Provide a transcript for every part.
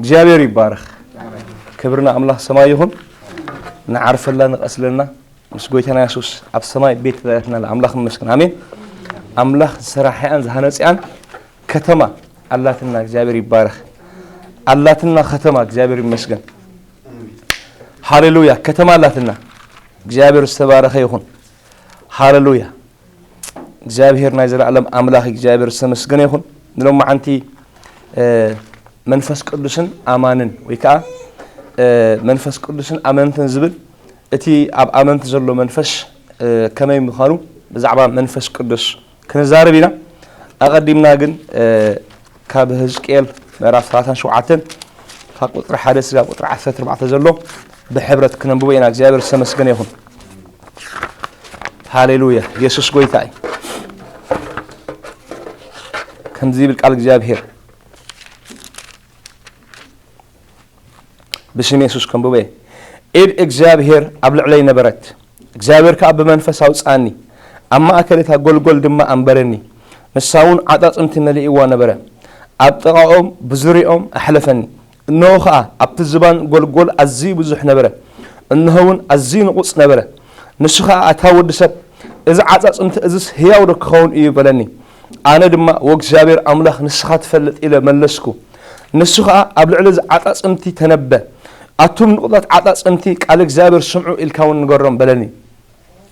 እግዚኣብሔር ይባረኽ። ክብሪ ንኣምላኽ ሰማይ ይኹን። ንዓርፈላ ንቐስለና ምስ ጎይታና የሱስ ኣብ ሰማይ ቤት ተዘጋጅና ኣምላኽ ይመስገን። ኣሜን። ኣምላኽ ዝሰራሕያን ዝሃነጽያን ከተማ ኣላትና። እግዚኣብሔር ይባረኽ። ኣላትና ከተማ። እግዚኣብሔር ይመስገን። ሃሌሉያ። ከተማ ኣላትና። እግዚኣብሔር ዝተባረኸ ይኹን። ሃሌሉያ። እግዚኣብሔር ናይ ዘለኣለም ኣምላኽ እግዚኣብሔር ዝተመስገነ ይኹን። ንሎማዓንቲ መንፈስ ቅዱስን ኣማንን ወይ ከዓ መንፈስ ቅዱስን ኣመንትን ዝብል እቲ ኣብ ኣመንቲ ዘሎ መንፈስ ከመይ ምዃኑ ብዛዕባ መንፈስ ቅዱስ ክንዛረብ ኢና። ኣቐዲምና ግን ካብ ህዝቅኤል ምዕራፍ ሰላሳን ሸውዓተን ካብ ቁፅሪ ሓደ ስጋብ ቁፅሪ ዓሰርተ ኣርባዕተ ዘሎ ብሕብረት ክነንብቦ ኢና። እግዚኣብሔር ዝተመስገነ ይኹን። ሃሌሉያ። የሱስ ጎይታ እዩ። ከምዚ ይብል ቃል እግዚኣብሔር። ብስም የሱስ ከንብበ። ኢድ እግዚኣብሔር ኣብ ልዕለይ ነበረት፣ እግዚኣብሔር ከኣ ብመንፈስ ኣውጽኣኒ፣ ኣብ ማእከል እታ ጐልጐል ድማ ኣንበረኒ። ንሳ እውን ዓጻጽምቲ መሊእዋ ነበረ፣ ኣብ ጥቓኦም ብዙርያኦም ኣሕለፈኒ። እንሆ ኸኣ ኣብቲ ዝባን ጐልጐል ኣዝዩ ብዙሕ ነበረ፣ እንሆ እውን ኣዝዩ ንቑጽ ነበረ። ንሱ ኸኣ ኣታ ወዲ ሰብ፣ እዚ ዓጻጽምቲ እዝስ ህያው ዶ ክኸውን እዩ? በለኒ። ኣነ ድማ ወእግዚኣብሔር ኣምላኽ ንስኻ ትፈልጥ ኢለ መለስኩ። ንሱ ኸኣ ኣብ ልዕሊ እዚ ዓጻጽምቲ ተነበ። ኣቱም ንቑጻት ዓጻጽምቲ ቃል እግዚኣብሔር ስምዑ ኢልካ እውን ንገሮም በለኒ።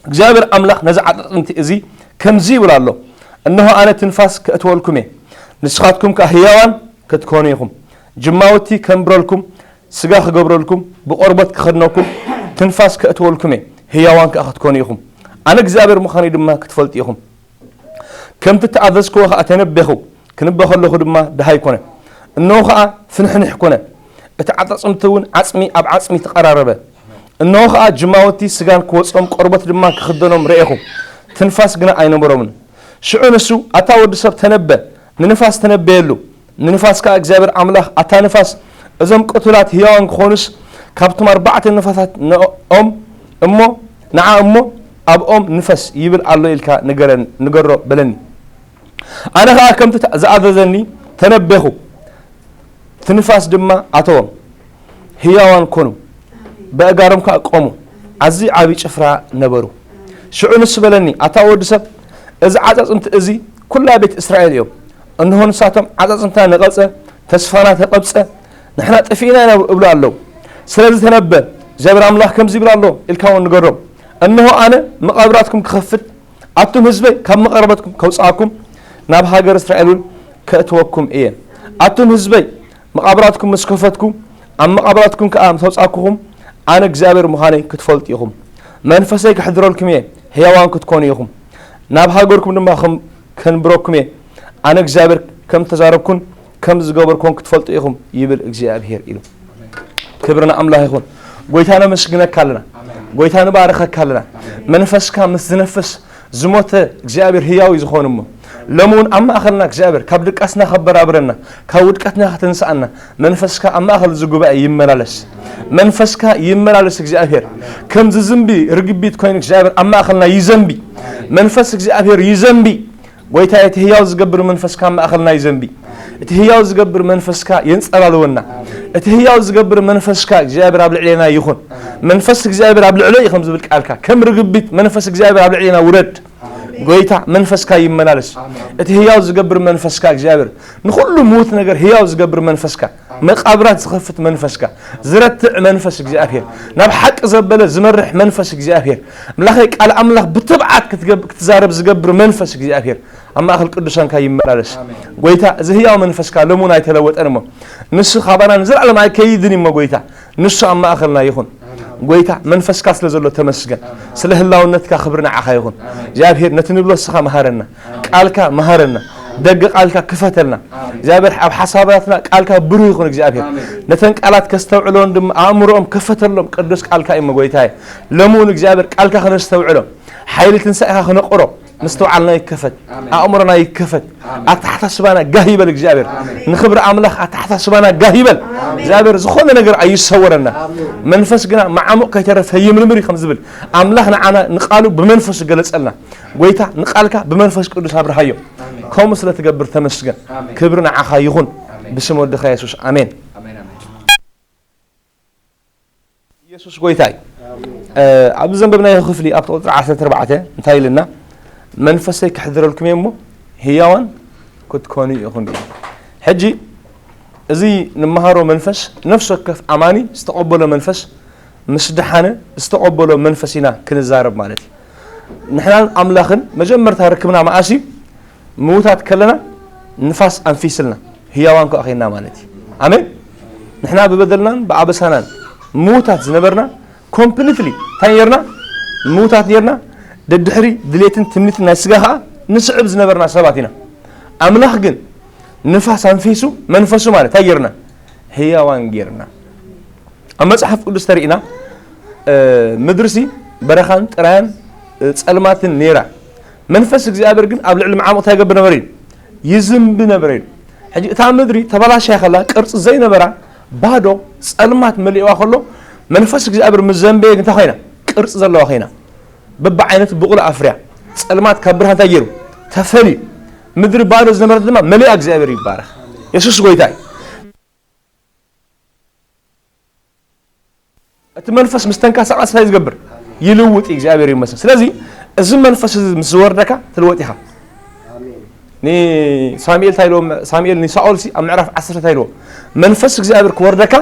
እግዚኣብሔር ኣምላኽ ነዚ ዓጻጽምቲ እዚ ከምዚ ይብል ኣሎ፣ እንሆ ኣነ ትንፋስ ከእትወልኩም እየ፣ ንስኻትኩም ከኣ ህያዋን ክትኮኑ ኢኹም። ጅማውቲ ከንብረልኩም፣ ስጋ ክገብረልኩም፣ ብቆርበት ክኸድነኩም፣ ትንፋስ ከእትወልኩም እየ፣ ህያዋን ከኣ ክትኮኑ ኢኹም። ኣነ እግዚኣብሔር ምዃነይ ድማ ክትፈልጡ ኢኹም። ከምቲ እተኣዘዝክዎ ኸኣ ተነበኹ፣ ክንበ ከለኹ ድማ ደሃይ ኮነ። እንሆ ኸኣ ፍንሕንሕ ኮነ፣ እቲ ዓጻጽምቲ እውን ዓጽሚ ኣብ ዓጽሚ ተቐራረበ። እንሆ ኸኣ ጅማውቲ ስጋን ክወጾም ቆርበት ድማ ክኽደኖም ረኤኹ፣ ትንፋስ ግና ኣይነበሮምን። ሽዑ ንሱ፣ ኣታ ወዲ ሰብ ተነበ፣ ንንፋስ ተነበየሉ፣ ንንፋስ ከኣ እግዚኣብሔር ኣምላኽ፣ ኣታ ንፋስ፣ እዞም ቅቱላት ህያዋን ክኾኑስ ካብቶም ኣርባዕተ ንፋሳት ንኦም እሞ ንዓ እሞ ኣብኦም ንፈስ ይብል ኣሎ ኢልካ ንገረን-፣ ንገሮ በለኒ። ኣነ ኸኣ ከምቲ ዝኣዘዘኒ ተነበኹ፣ እቲ ንፋስ ድማ ኣተዎም፣ ህያዋን ኮኑ፣ በእጋሮም ከኣ ቆሙ፣ ኣዝዩ ዓብዪ ጭፍራ ነበሩ። ሽዑ ንሱ በለኒ፣ ኣታ ወዲ ሰብ፣ እዚ ዓጻጽምቲ እዚ ኵላ ቤት እስራኤል እዮም። እንሆ ንሳቶም ዓጻጽምትና ነቐጸ፣ ተስፋና ተቐብጸ፣ ንሕና ጠፊእና ኢና እብሉ ኣለዉ። ስለዚ ተነበ፣ እግዚኣብሔር ኣምላኽ ከምዚ ይብል ኣሎ ኢልካ እውን ንገሮም። እንሆ ኣነ መቓብራትኩም ክኸፍት፣ ኣቱም ህዝበይ ካብ መቓብራትኩም ከውጽኣኩም፣ ናብ ሃገር እስራኤል እውን ከእትወኩም እየ። ኣቱም ህዝበይ መቓብራትኩም ምስ ከፈትኩ፣ ኣብ መቓብራትኩም ከኣ ምስ ኣውጻእኩኹም፣ ኣነ እግዚኣብሔር ምዃነይ ክትፈልጡ ኢኹም። መንፈሰይ ከሕድረልኩም እየ፣ ህያዋን ክትኮኑ ኢኹም። ናብ ሃገርኩም ድማ ከም-፣ ከንብረኩም እየ። ኣነ እግዚኣብሔር ከም ተዛረብኩን ከም ዝገበርኩን ክትፈልጡ ኢኹም፣ ይብል እግዚኣብሔር ኢሉ። ክብሪ ንኣምላኽ ይኹን። ጎይታ ነመስግነካ ኣለና። ጎይታ ንባርኸካ ኣለና። መንፈስካ ምስ ዝነፍስ ዝሞተ እግዚኣብሔር ህያው እዩ ዝኾን እሞ፣ ሎሚ እውን ኣብ ማእኸልና እግዚኣብሔር ካብ ድቃስና ከበራብረና፣ ካብ ውድቀትና ከተንስኣና፣ መንፈስካ ኣብ ማእኸል እዚ ጉባኤ ይመላለስ። መንፈስካ ይመላለስ እግዚኣብሔር። ከም ዝዝንቢ ርግቢት ኮይኑ እግዚኣብሔር ኣብ ማእኸልና ይዘንቢ። መንፈስ እግዚኣብሔር ይዘንቢ። ጎይታ፣ እቲ ህያው ዝገብር መንፈስካ ኣብ ማእኸልና ይዘንቢ። እቲ ህያው ዝገብር መንፈስካ የንጸላልወና። እቲ ህያው ዝገብር መንፈስካ እግዚኣብሔር ኣብ ልዕሌና ይኹን። መንፈስ እግዚኣብሔር ኣብ ልዕለይ እዩ ከም ዝብል ቃልካ፣ ከም ርግቢት መንፈስ እግዚኣብሔር ኣብ ልዕሌና ውረድ። ጎይታ መንፈስካ ይመላለስ። እቲ ህያው ዝገብር መንፈስካ እግዚኣብሔር፣ ንኹሉ ምዉት ነገር ህያው ዝገብር መንፈስካ፣ መቓብራት ዝኸፍት መንፈስካ፣ ዝረትዕ መንፈስ እግዚኣብሔር፣ ናብ ሓቂ ዘበለ ዝመርሕ መንፈስ እግዚኣብሔር፣ ኣምላኸይ ቃል ኣምላኽ ብትብዓት ክትገብ-፣ ክትዛረብ ዝገብር መንፈስ እግዚኣብሔር ኣብ ማእኸል ቅዱሳንካ ይመላለስ። ጎይታ፣ እዚ ህያው መንፈስካ ሎሚ እውን ኣይተለወጠን እሞ፣ ንሱ ካባና ንዘለኣለም ኣይከይድን እዩ እሞ፣ ጎይታ፣ ንሱ ኣብ ማእኸልና ይኹን። ጎይታ መንፈስካ ስለ ዘሎ ተመስገን። ስለ ህላውነትካ ክብሪ ንዓኻ ይኹን። እግዚኣብሔር ነቲ ንብሎ ንስኻ መሃረና። ቃልካ መሃረና። ደገ ቃልካ ክፈተልና። እግዚኣብሔር ኣብ ሓሳባትና ቃልካ ብሩህ ይኹን። እግዚኣብሔር ነተን ቃላት ከስተውዕሎን ድማ ኣእምሮኦም ከፈተሎም ቅዱስ ቃልካ እዩ እሞ ጎይታዬ። ሎሚ እውን እግዚኣብሔር ቃልካ ከነስተውዕሎ ሓይሊ ትንሳኤኻ ክነቕሮ ምስትውዓልና ይከፈት፣ ኣእምሮና ይከፈት፣ ኣተሓሳስባና ጋህ ይበል እግዚኣብሔር። ንኽብሪ ኣምላኽ ኣተሓሳስባና ጋህ ይበል እግዚኣብሔር። ዝኾነ ነገር ኣይሰወረና። መንፈስ ግና መዓሙቕ ከይተረፈ ይምርምር እዩ ከም ዝብል ኣምላኽ ንዓና ንቃሉ ብመንፈሱ ገለጸልና። ጎይታ ንቃልካ ብመንፈስ ቅዱስ ኣብርሃዮ። ከምኡ ስለ ትገብር ተመስገን። ክብሪ ንዓኻ ይኹን። ብስም ወድኻ የሱስ ኣሜን። የሱስ ጎይታ እዩ። ኣብዚ ዘንበብናዮ ክፍሊ ኣብቲ ቁፅሪ ዓሰርተ ኣርባዕተ እንታይ ኢልና? መንፈሰይ ክሕድረልኩም እየ እሞ ህያዋን ክትኮኑ ኢኹም። ሕጂ እዚ ንመሃሮ መንፈስ ነፍሲ ወከፍ ኣማኒ ዝተቐበሎ መንፈስ ምስ ደሓነ ዝተቐበሎ መንፈስ ኢና ክንዛረብ ማለት እዩ። ንሕናን ኣምላኽን መጀመርታ ርክብና መኣስ እዩ? ምዉታት ከለና ንፋስ ኣንፊስልና ህያዋን ከኣ ኸይንና ማለት እዩ። ኣሜን። ንሕና ብበደልናን ብኣበሳናን ምዉታት ዝነበርና ኮምፕሊትሊ እንታይ ነርና? ምዉታት ነርና። ደድሕሪ ድሌትን ትምኒትን ናይ ስጋ ኸኣ ንስዕብ ዝነበርና ሰባት ኢና። ኣምላኽ ግን ንፋስ ኣንፊሱ መንፈሱ ማለት እንታይ ገርና? ህያዋን ገርና። ኣብ መጽሓፍ ቅዱስ ተሪእና ምድርሲ በረኻን ጥራያን ጸልማትን ነይራ። መንፈስ እግዚኣብሔር ግን ኣብ ልዕሊ መዓሙቕ እንታይ ይገብር ነበረ እዩ? ይዝንቢ ነበረ እዩ። ሕጂ እታ ምድሪ ተበላሽያ ከላ ቅርጺ ዘይነበራ ባዶ ጸልማት መሊእዋ ከሎ መንፈስ እግዚኣብሔር ምስ ዘንበየ እንታይ ኮይና? ቅርጺ ዘለዋ ኮይና። በብዓይነቱ ብቑል ኣፍርያ። ጸልማት ካብ ብርሃን እንታይ ገይሩ? ተፈልዩ። ምድሪ ባዶ ዝነበረት ድማ መሊኣ እግዚኣብሔር ይባረኽ። የሱስ ጎይታ እዩ። እቲ መንፈስ ምስ ተንቀሳቐሰ እንታይ ዝገብር? ይልውጥ እዩ። እግዚኣብሔር ይመስል። ስለዚ እዚ መንፈስ እዚ ምስ ዝወርደካ ትልወጥ ኢኻ። ንሳሙኤል እንታይ ኢልዎ? ሳሙኤል ንሳኦል ሲ ኣብ ምዕራፍ ዓሰርተ እንታይ ኢልዎ? መንፈስ እግዚኣብሔር ክወርደካ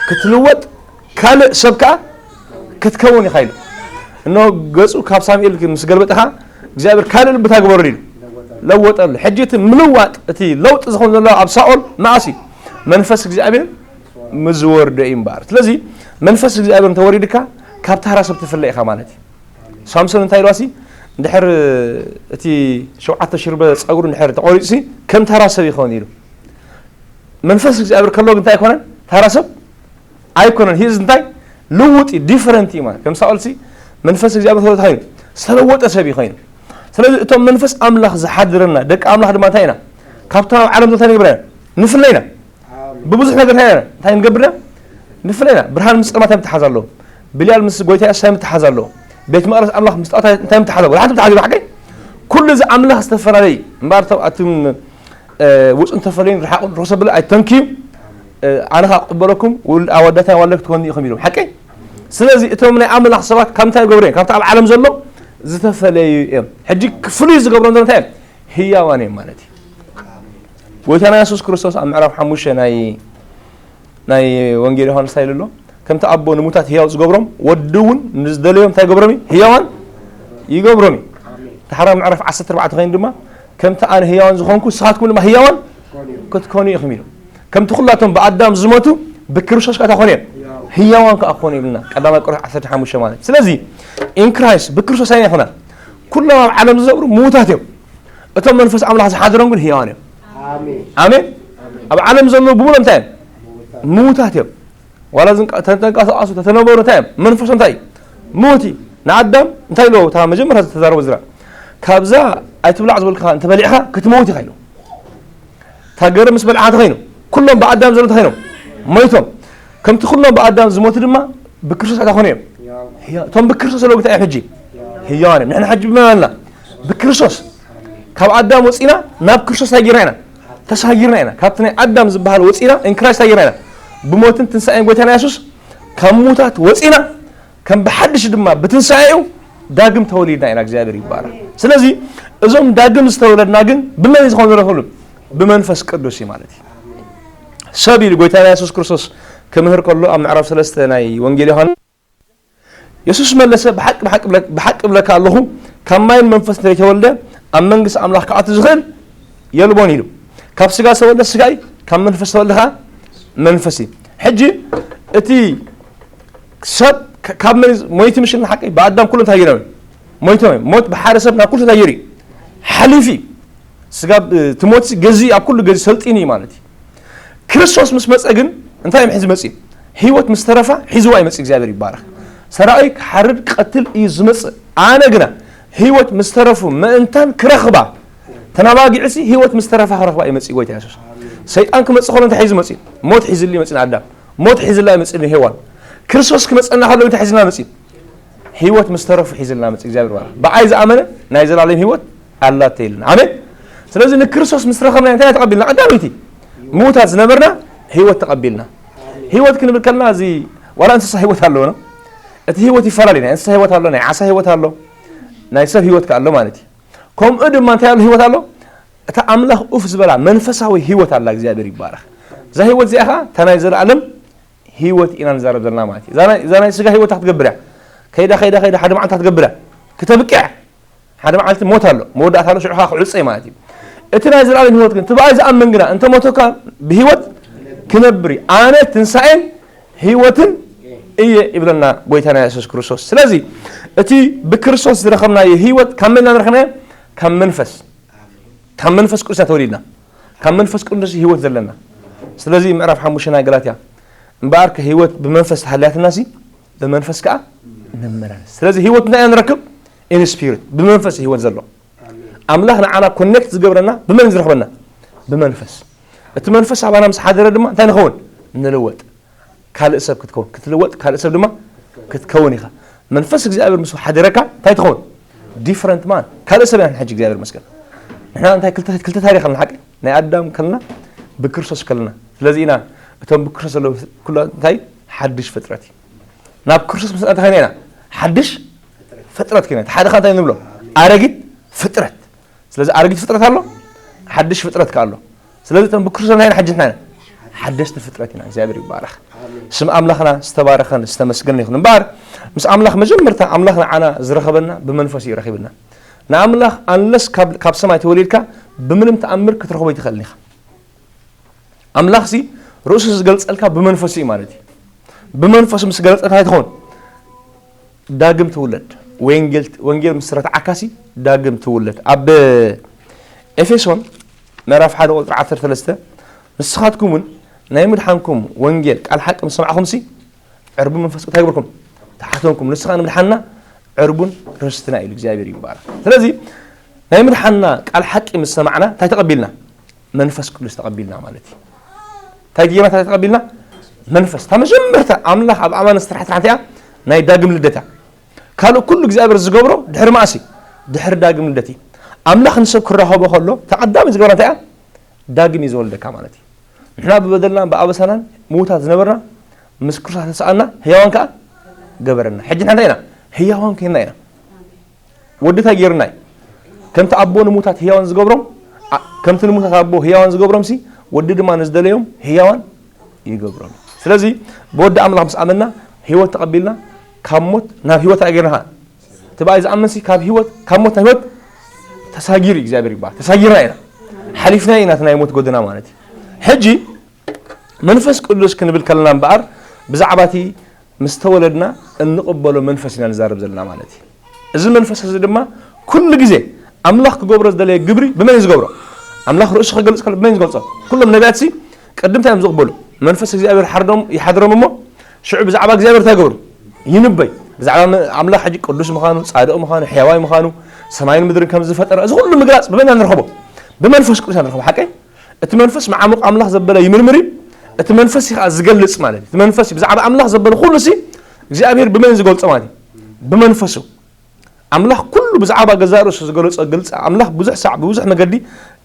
ክትልወጥ ካልእ ሰብ ከኣ ክትከውን ኢኻ ኢሉ። እኖ ገጹ ካብ ሳሙኤል ምስ ገልበጠኻ እግዚኣብሔር ካልእ ልቢ እንታይ ግበረሉ ኢሉ? ለወጠሉ። ሕጂ እቲ ምልዋጥ እቲ ለውጢ ዝኾን ዘሎ ኣብ ሳኦል መኣስ እዩ? መንፈስ እግዚኣብሔር ምስ ዝወርዶ እዩ እምበኣር። ስለዚ መንፈስ እግዚኣብሔር እንተወሪድካ ካብ ታራ ሰብ ትፍለ ኢኻ ማለት እዩ። ሳምሶን እንታይ ኢልዋ ሲ? እንድሕር እቲ ሸውዓተ ሽርበ ጸጉሩ እንድሕር ተቖሪጹ ሲ ከም ታራ ሰብ ይኸውን ኢሉ። መንፈስ እግዚኣብሔር ከሎ ግን እንታይ ኣይኮነን? ታራ ሰብ ኣይኮነን። ሂዝ እንታይ? ልውጥ እዩ፣ ዲፈረንት እዩ ማለት። ከም ሳኦል ሲ መንፈስ እግዚኣብሔር ተለወጠ ኮይኑ ዝተለወጠ ሰብ እዩ ኮይኑ። ስለዚ እቶም መንፈስ ኣምላኽ ዝሓድረና ደቂ ኣምላኽ ድማ እንታይ ኢና? ካብቶም ኣብ ዓለም ዘሎ እንታይ ንገብር ኢና? ንፍለ ኢና። ብብዙሕ ነገር እንታይ ኢና? እንታይ ንገብር ኢና? ንፍለ ኢና። ብርሃን ምስ ጸልማት እንታይ ምትሓዝ ኣለዎ? ብልያል ምስ ጎይታ ኢየሱስ እንታይ ምትሓዝ ኣለዎ? ቤት መቕደስ ኣምላኽ ምስ ጣዖት እንታይ ምትሓዝ ኣለዎ? ሓንቲ ምትሓዝ ኣለዎ፣ ሓቀይ? ኩሉ እዚ ኣምላኽ ዝተፈላለየ እዩ። እምበኣር እቶም ኣቱም ውፁን ተፈለዩን ርሓቑን ርኹሰ ብለ ኣይተንክዩ። ኣነ ኸዓ ክቕበለኩም ውሉድ ኣወዳታይ ዋለ ክትኮኑ ኢኹም ኢሎም። ሓቀይ? ስለዚ እቶም ናይ ኣምላኽ ሰባት ካብ እንታይ ይገብሩ እዮም? ካብቲ ኣብ ዓለም ዘሎ ዝተፈለዩ እዮም። ሕጂ ፍሉይ ዝገብሮም ዘሎ እንታይ እዮም? ህያዋን እዮም ማለት እዩ። ጎይታና የሱስ ክርስቶስ ኣብ ምዕራፍ ሓሙሽተ ናይ ናይ ወንጌል ዮሃንስ እንታይ ኢሉ ኣሎ? ከምቲ ኣቦ ንሙታት ህያው ዝገብሮም ወዲ እውን ንዝደለዮም እንታይ ይገብሮም እዩ? ህያዋን ይገብሮም እዩ። ድሓራ ምዕራፍ ዓሰርተ ኣርባዕተ ኮይኑ ድማ ከምቲ ኣነ ህያዋን ዝኾንኩ ንስኻትኩም ድማ ህያዋን ክትኮኑ ኢኹም ኢሉ። ከምቲ ኩላቶም ብኣዳም ዝሞቱ ብክርስቶስ ከኣ እንታይ ኮኑ እዮም? ህያዋን ከኣ ክኾኑ ይብልና። ቀዳማይ ቆሮንቶስ ዓሰርተ ሓሙሽተ ማለት። ስለዚ ኢን ክራይስት ብክርስቶስ ኣይና ይኾና። ኩሎም ኣብ ዓለም ዝነብሩ ምዉታት እዮም። እቶም መንፈስ ኣምላኽ ዝሓድሮም ግን ህያዋን እዮም። ኣሜን። ኣሜን። ኣብ ዓለም ዘለዉ ብምሎም እንታይ እዮም? ምዉታት እዮም። ዋላ ዝንቀ-፣ ተንቀሳቐሱ ተተነበሩ እንታይ እዮም? መንፈሶም እንታይ እዩ? ምዉት እዩ። ንኣዳም እንታይ ኢልዎ? እታ መጀመርያ ዝተዛረቦ ዝራ ካብዛ ኣይትብላዕ ዝበልካ እንተበሊዕኻ ክትመውት ኢኻ ኢልዎ። እታ ገረብ ምስ በልዓ ተኸይኑ ኩሎም ብኣዳም ዘሎ ተኸይኖም ሞይቶም። ከምቲ ኩሎም ብኣዳም ዝሞቱ ድማ ብክርስቶስ እንታይ ኮኑ እዮም? ህያ-፣ እቶም ብክርስቶስ ዘለዉ እንታይ እዮም ሕጂ? ህያዋን እዮም። ንሕና ሕጂ ብመን ኣለና? ብክርስቶስ። ካብ ኣዳም ወፂና ናብ ክርስቶስ እንታይ ጌርና ኢና? ተሳጊርና ኢና። ካብቲ ናይ ኣዳም ዝበሃል ወፂና፣ in Christ እንታይ ጌርና ኢና? ብሞትን ትንሳኤን ጎይታና የሱስ ካብ ሙታት ወፂና፣ ከም ብሓድሽ ድማ ብትንሳኤኡ ዳግም ተወሊድና ኢና። እግዚኣብሔር ይባረክ። ስለዚ እዞም ዳግም ዝተወለድና ግን ብመን እዩ ዝኾኑ ዘሎ? ብመንፈስ ቅዱስ እዩ ማለት እዩ። ሰብ ኢሉ ጎይታና የሱስ ክርስቶስ ክምህር ከሎ ኣብ ምዕራፍ ሰለስተ ናይ ወንጌል ዮሃንስ የሱስ መለሰ፣ ብሓቂ፣ ብሓቂ ብለ-፣ ብሓቂ እብለካ ኣለኹ፣ ካብ ማይን መንፈስ እንተይተወልደ ኣብ መንግስቲ ኣምላኽ ክኣቱ ዝኽእል የልቦን ኢሉ። ካብ ስጋ ዝተወልደ ስጋ እዩ፣ ካብ መንፈስ ዝተወልደ ኸዓ መንፈስ እዩ። ሕጂ እቲ ሰብ ከ-፣ ካብ መን ሞይቱ ምሽ ሓቂ ብኣዳም ኩሉ እንታይ ገይሮም? ሞይቶም እዮም። ሞት ብሓደ ሰብ ናብ ኩሉ እንታይ ገይሩ እዩ? ሓሊፉ እዩ። ስጋ፣ እ፣ እቲ ሞት ገዚ ኣብ ኩሉ ገዚ ሰልጢኑ እዩ ማለት እዩ። ክርስቶስ ምስ መጸ ግን እንታይ እዮም ሒዙ መጺኡ? ህይወት ምስ ተረፋ ሒዝዋ ይመጽእ። እግዚኣብሔር ይባረክ። ሰራቂ ክሓርድ ክቐትል እዩ ዝመጽእ። ኣነ ግና ህይወት ምስ ተረፉ ምእንታን ክረኽባ፣ ተናባጊዕሲ ህይወት ምስ ተረፋ ክረኽባ ይመጽእ ጎይታ የሱስ። ሰይጣን ክመጽእ ከሎ እንታይ ሒዙ መጺኡ? ሞት ሒዝሉ ይመጽእ ንኣዳም። ሞት ሒዝላ ይመጽእ ንሄዋን። ክርስቶስ ክመጸና ከሎ እንታይ ሒዝልና መጺኡ? ህይወት ምስ ተረፉ ሒዝልና መጽእ። እግዚኣብሔር ይባረክ። ብኣይ ዝኣመነ ናይ ዘላለም ህይወት ኣላቶ ኢልና። ኣሜን። ስለዚ ንክርስቶስ ምስ ረኸብና እንታይ ተቐቢልና? ቀዳመይቲ ምዉታት ዝነበርና ህይወት ተቐቢልና። ህይወት ክንብል ከለና እዚ ዋላ እንስሳ ህይወት ኣለዎ ነው። እቲ ህይወት ይፈላለ እዩ። ናይ እንስሳ ህይወት ኣሎ፣ ናይ ዓሳ ህይወት ኣሎ፣ ናይ ሰብ ህይወት ከ ኣሎ ማለት እዩ። ከምኡ ድማ እንታይ ኣሎ ህይወት ኣሎ? እታ ኣምላኽ ኡፍ ዝበላ መንፈሳዊ ህይወት ኣላ። እግዚኣብሔር ይባረኽ። እዛ ህይወት እዚኣ ኸዓ እታ ናይ ዘለኣለም ህይወት ኢና ንዛረብ ዘለና ማለት እዩ። እዛ ናይ- እዛ ናይ ስጋ ህይወት ክትገብር እያ። ከይዳ ከይዳ ከይዳ ሓደ መዓልቲ ክትገብር እያ። ክተብቅዕ ሓደ መዓልቲ ሞት ኣሎ፣ መወዳእታ ኣሎ፣ ሽዑ ከዓ ክዕፀ እዩ ማለት እዩ። እቲ ናይ ዘለኣለም ህይወት ግን፣ እቲ ብኣይ ዝኣምን ግና እንተ ሞተ እኳ ብህይወት ክነብር እዩ። ኣነ ትንሳኤን ህይወትን እየ ይብለና ጎይታና የሱስ ክርስቶስ። ስለዚ እቲ ብክርስቶስ ዝረኸብናዮ ህይወት ካብ መን ኢና ንረኸብናዮ? ካብ መንፈስ፣ ካብ መንፈስ ቅዱስ ኢና ተወሊድና። ካብ መንፈስ ቅዱስ ህይወት ዘለና። ስለዚ ምዕራፍ ሓሙሽተ ናይ ገላትያ፣ እምበኣርከ ህይወት ብመንፈስ ተሃልያትና ሲ ብመንፈስ ከዓ ንመላለስ። ስለዚ ህይወት እንታይ ኢና ንረክብ? ኢን ስፒሪት፣ ብመንፈስ ህይወት ዘሎ። ኣምላኽ ንዓና ኮኔክት ዝገብረና ብመን ዝረኽበና? ብመንፈስ። እቲ መንፈስ ኣባና ምስ ሓደረ ድማ እንታይ ንኸውን? ንልወጥ። ካልእ ሰብ ክትከውን፣ ክትልወጥ፣ ካልእ ሰብ ድማ ክትከውን ኢኻ። መንፈስ እግዚኣብሔር ምስ ሓደረካ እንታይ ትኸውን? ዲፍረንት ማን፣ ካልእ ሰብ ኢና ሕጂ። እግዚኣብሔር ይመስገን። ንሕና እንታይ ክልተ ክልተ ታሪኽ ኣለና ሓቂ? ናይ ኣዳም ከለና፣ ብክርስቶስ ከለና። ስለዚ ኢና እቶም ብክርስቶስ ዘለዉ ኩሉ እንታይ ሓድሽ ፍጥረት እዩ። ናብ ክርስቶስ ምስ ኣተኻና ኢና ሓድሽ ፍጥረት ኮይና። እቲ ሓደ ኸ እንታይ ንብሎ? ኣረጊት ፍጥረት። ስለዚ ኣረጊት ፍጥረት ኣሎ፣ ሓድሽ ፍጥረት ከ ኣሎ። ስለዚ እቶም ብክርስቶስ ናይ ሓድሽ ናይ ሓደሽቲ ፍጥረት ኢና። እግዚኣብሔር ይባረኽ። ስም ኣምላኽና ዝተባረኸን ዝተመስገነን ይኹን። እምበኣር ምስ ኣምላኽ መጀመርታ ኣምላኽ ንዓና ዝረኸበና ብመንፈስ እዩ ረኺብና። ንኣምላኽ ኣንለስ ካብ ካብ ሰማይ ተወሊድካ ብምንም ተኣምር ክትረኽቦ ኣይትኽእልን ኢኻ። ኣምላኽሲ ርእሱ ዝገልጸልካ ብመንፈሱ እዩ ማለት እዩ። ብመንፈሱ ምስ ገለጸልካ እንታይ ትኸውን? ዳግም ትውለድ። ወንጌል ወንጌል ምስ ረትዓካሲ ዳግም ትውለድ። ኣብ ኤፌሶን ምዕራፍ ሓደ ቁጽሪ ዓሰርተ ሰለስተ፣ ንስኻትኩም እውን ናይ ምድሓንኩም ወንጌል ቃል ሓቂ ምስ ሰማዕኹምሲ ዕርቡን መንፈስ እንታይ ይግበርኩም? ተሓተንኩም። ንስኻ ንምድሓንና ዕርቡን ርስትና እዩ፣ እግዚኣብሔር ይባረኽ። ስለዚ ናይ ምድሓንና ቃል ሓቂ ምስ ሰማዕና እንታይ ተቐቢልና? መንፈስ ቅዱስ ተቐቢልና ማለት እዩ። እንታይ ጌርና እንታይ ተቐቢልና? መንፈስ። እታ መጀመርታ ኣምላኽ ኣብ ኣማን ዝተርሓ ስራሕ እንታይ እያ? ናይ ዳግም ልደት እያ። ካልእ ኩሉ እግዚኣብሔር ዝገብሮ ድሕሪ መኣስ እዩ? ድሕሪ ዳግም ልደት እዩ። ኣምላኽ ንሰብ ክራኸቦ ከሎ እታ ቀዳመ ዝገብራ እንታይ እያ? ዳግም እዩ ዝወልደካ ማለት እዩ። ንሕና ብበደልና ብኣበሳናን ምዉታት ዝነበርና ምስ ክርስቶስ ተሰኣና ህያዋን ከኣ ገበረና። ሕጂ ንሕና እንታይ ኢና? ህያዋን ኮይንና ኢና። ወዲ እንታይ ጌርና እዩ? ከምቲ ኣቦ ንምዉታት ህያዋን ዝገብሮም፣ ኣ- ከምቲ ንምዉታት ኣቦ ህያዋን ዝገብሮም ሲ፣ ወዲ ድማ ንዝደለዮም ህያዋን ይገብሮም። ስለዚ ብወዲ ኣምላኽ ምስ ኣመንና ህይወት ተቐቢልና ካብ ሞት ናብ ህይወት ኣገርናኻ። እቲ ብኣይ ዝኣምን ሲ ካብ ህይወት፣ ካብ ሞት ናብ ህይወት ተሳጊሩ እዩ። እግዚኣብሔር ይባል። ተሳጊርና ኢና። ሓሊፍና ኢና እቲ ናይ ሞት ጎደና ማለት እዩ። ሕጂ መንፈስ ቅዱስ ክንብል ከለና እምበኣር ብዛዕባ እቲ ምስ ተወለድና እንቕበሎ መንፈስ ኢና ንዛረብ ዘለና ማለት እዩ። እዚ መንፈስ እዚ ድማ ኩሉ ግዜ ኣምላኽ ክገብሮ ዝደለየ ግብሪ ብመን እዩ ዝገብሮ? ኣምላኽ ርእሱ ክገልጽ ከሎ ብመን እዩ ዝገልጾ? ኩሎም ነቢያት ሲ ቅድም እንታይ እዮም ዝቕበሉ? መንፈስ እግዚኣብሔር ሓርዶም ይሓድሮም እሞ ሽዑ ብዛዕባ እግዚኣብሔር እንታይ ይገብሩ? ይንበይ። ብዛዕባ መ- ኣምላኽ ሕጂ ቅዱስ ምዃኑ፣ ጻድቕ ምዃኑ፣ ሕያዋይ ምዃኑ፣ ሰማይን ምድርን ከም ዝፈጠረ እዚ ኩሉ ምግላጽ ብመን ኢና ንረኽቦ? ብመንፈስ ቅዱስ ኢና ንረኽቦ። ሓቀይ? እቲ መንፈስ መዓሙቕ ኣምላኽ ዘበለ ይምርምር እዩ። እቲ መንፈስ እዩ ከዓ ዝገልጽ ማለት እዩ። እቲ መንፈስ እዩ ብዛዕባ ኣምላኽ ዘበለ ኩሉ ሲ እግዚኣብሔር ብመን እዩ ዝገልጾ ማለት እዩ? ብመንፈሱ። ኣምላኽ ኩሉ ብዛዕባ ገዛእ ርእሱ ዝገለጾ ግልጺ ኣምላኽ ብዙሕ ሳዕ ብብዙሕ መገዲ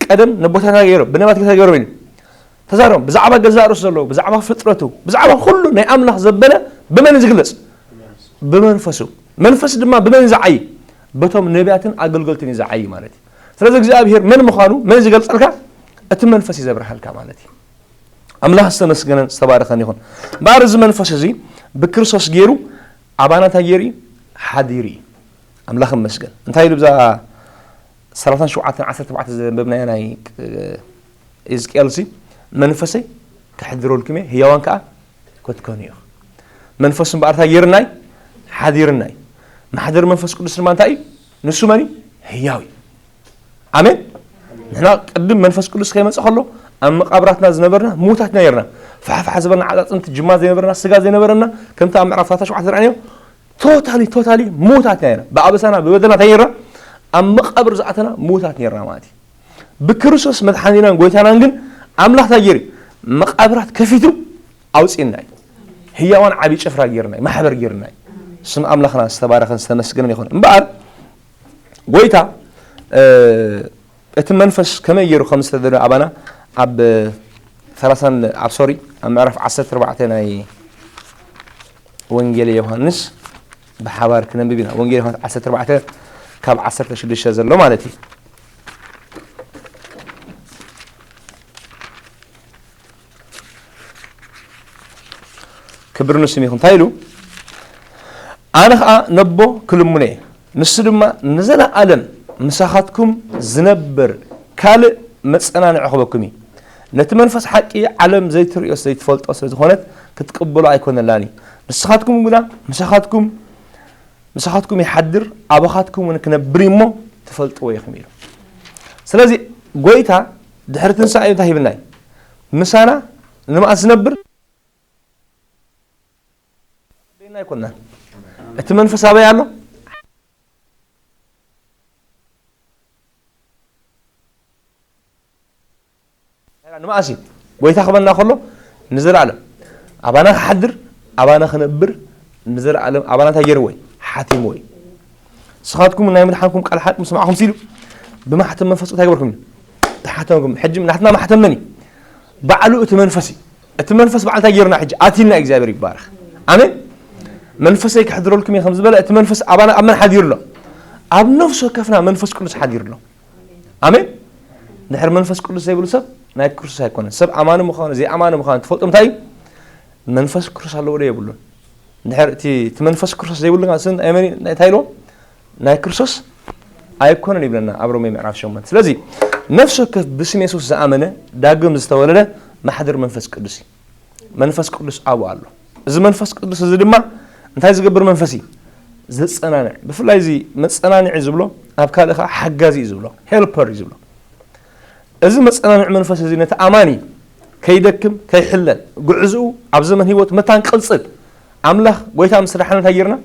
ቀደም ነቦታትና ገይሮም ብነባት ጌታ ገይሮም እዩ ተዛረቦም። ብዛዕባ ገዛእ ርእሱ ዘለዎ ብዛዕባ ፍጥረቱ ብዛዕባ ኩሉ ናይ ኣምላኽ ዘበለ ብመን እዩ ዝግለጽ? ብመንፈሱ። መንፈስ ድማ ብመን እዩ ዝዓይ? በቶም ነቢያትን ኣገልገልትን እዩ ዝዓይ ማለት እዩ። ስለዚ እግዚኣብሔር መን ምዃኑ መን ዝገልጸልካ? እቲ መንፈስ እዩ ዘብርሃልካ ማለት እዩ። ኣምላኽ ዝተመስገነን ዝተባረኸን ይኹን። እምበኣር እዚ መንፈስ እዚ ብክርስቶስ ገይሩ ኣባና እንታይ ገይሩ እዩ? ሓዲሩ እዩ። ኣምላኽ ይመስገን። እንታይ ኢሉ ብዛ ሰላሳን ሸውዓተን ዓሰርተ ኣርባዕተ ዘንበብናዮ ናይ ቅ- ህዝቅኤል ሲ መንፈሰይ ከሕድረልኩም እየ ህያዋን ከዓ ክትኮኑ እዩ። መንፈሱ እምበኣር እንታይ ገይርናይ? ሓዲርናይ። መሓደሪ መንፈስ ቅዱስ ድማ እንታይ እዩ? ንሱ መን እዩ? ህያው እዩ። ኣሜን። ንሕና ቅድም መንፈስ ቅዱስ ከይመፀ ከሎ ኣብ መቃብራትና ዝነበርና ምዉታት ኢና ነርና። ፋሕፋሕ ዝበልና ዓፃፅምቲ ጅማ ዘይነበርና ስጋ ዘይነበረና ከምቲ ኣብ ምዕራፍ ሰላሳ ሸውዓተ ዝረኣናዮ ቶታሊ ቶታሊ ምዉታት ኢና ነርና። ብኣበሳና ብበደልና እንታይ ነርና? ኣብ መቃብር ዝኣተና ምዉታት ነርና ማለት እዩ። ብክርስቶስ መድሓኒናን ጎይታናን ግን ኣምላኽ እንታይ ገይሩ? መቃብራት ከፊቱ ኣውፂእና እዩ። ህያዋን ዓብዪ ጭፍራ ገይርና እዩ። ማሕበር ገይርና እዩ። ስም ኣምላኽና ዝተባረኸን ዝተመስገነን ይኹን። እምበኣር ጎይታ እቲ መንፈስ ከመይ ገይሩ ከም ዝተደለ ኣባና ኣብ ሰላሳን ኣብ ሶሪ ኣብ ምዕራፍ ዓሰርተ ኣርባዕተ ናይ ወንጌል ዮሃንስ ብሓባር ክነንብብ ኢና። ወንጌል ዮሃንስ ዓሰርተ ኣርባዕተ ካብ ዓሰርተ ሽዱሽተ ዘሎ ማለት እዩ። ክብሪ ንስም ይኹን። እንታይ ኢሉ? ኣነ ኸዓ ነቦ ክልምኖ እየ፣ ንሱ ድማ ንዘለኣለም ምሳኻትኩም ዝነብር ካልእ መጸናንዒ ክበኩም እዩ። ነቲ መንፈስ ሓቂ ዓለም ዘይትርእዮስ ዘይትፈልጦ ስለ ዝኾነት ክትቅበሎ ኣይኮነላን እዩ። ንስኻትኩም ግና ምሳኻትኩም ምሳኻትኩም ይሓድር፣ ኣባኻትኩም እውን ክነብር እዩ እሞ ትፈልጥዎ ኢኹም ኢሉ። ስለዚ ጎይታ ድሕሪ ትንሳኤ እንታይ ሂብና እዩ? ምሳና ንመዓስ ዝነብር? ደይና ኣይኮናን። እቲ መንፈስ ኣበይ ኣሎ? ንመዓስ እዩ? ጎይታ ክበና ከሎ ንዘለኣለም ኣባና ክሓድር፣ ኣባና ክነብር፣ ንዘለኣለም ኣባና እንታይ ገይርዎ እዩ? ሓቲምዎ እዩ። ንስኻትኩም ናይ ምድሓንኩም ቃል ሓቂ ምስ ሰማዕኹም ሲሉ ብማሕተም መንፈስ እንታይ ገበርኩም እዩ? ተሓተምኩም። ሕጂ ናትና ማሕተም መን እዩ? ባዕሉ እቲ መንፈስ እዩ። እቲ መንፈስ ባዕሉ እንታይ ገይርና ሕጂ? ኣቲልና እዩ። እግዚኣብሔር ይባረኽ። ኣሜን። መንፈሰይ ክሕድረልኩም እየ ከም ዝበለ እቲ መንፈስ ኣባና ኣብ መን ሓዲሩ ኣሎ? ኣብ ነፍሲ ወከፍና መንፈስ ቅዱስ ሓዲሩ ኣሎ። ኣሜን። ድሕሪ መንፈስ ቅዱስ ዘይብሉ ሰብ ናይ ክርስቶስ ኣይኮነን። ሰብ ኣማኒ ምዃኑ ዘይኣማኒ ምዃኑ ትፈልጡ እንታይ እዩ? መንፈስ ክርስቶስ ኣለዎ ዶ የብሉን? ድሕሪ እቲ እቲ መንፈስ ክርስቶስ ዘይብሉ ግን ስን ኣየመን እንታይ ኢልዎ? ናይ ክርስቶስ ኣይኮነን ይብለና ኣብ ሮሜ ምዕራፍ ሸሞንተ። ስለዚ ነፍሲ ወከፍ ብስም የሱስ ዝኣመነ ዳግም ዝተወለደ ማሕደር መንፈስ ቅዱስ እዩ። መንፈስ ቅዱስ ኣብኡ ኣሎ። እዚ መንፈስ ቅዱስ እዚ ድማ እንታይ ዝገብር መንፈስ እዩ? ዘጸናንዕ። ብፍላይ እዚ መጸናንዒ ዝብሎ ኣብ ካልእ ከዓ ሓጋዚ እዩ ዝብሎ፣ ሄልፐር እዩ ዝብሎ። እዚ መጸናንዒ መንፈስ እዚ ነቲ ኣማኒ ከይደክም ከይሕለል ጉዕዝኡ ኣብ ዘመን ህይወት መታን ቅጽል ኣምላኽ ጎይታ ምስ ረሓና እንታይ ጌርና?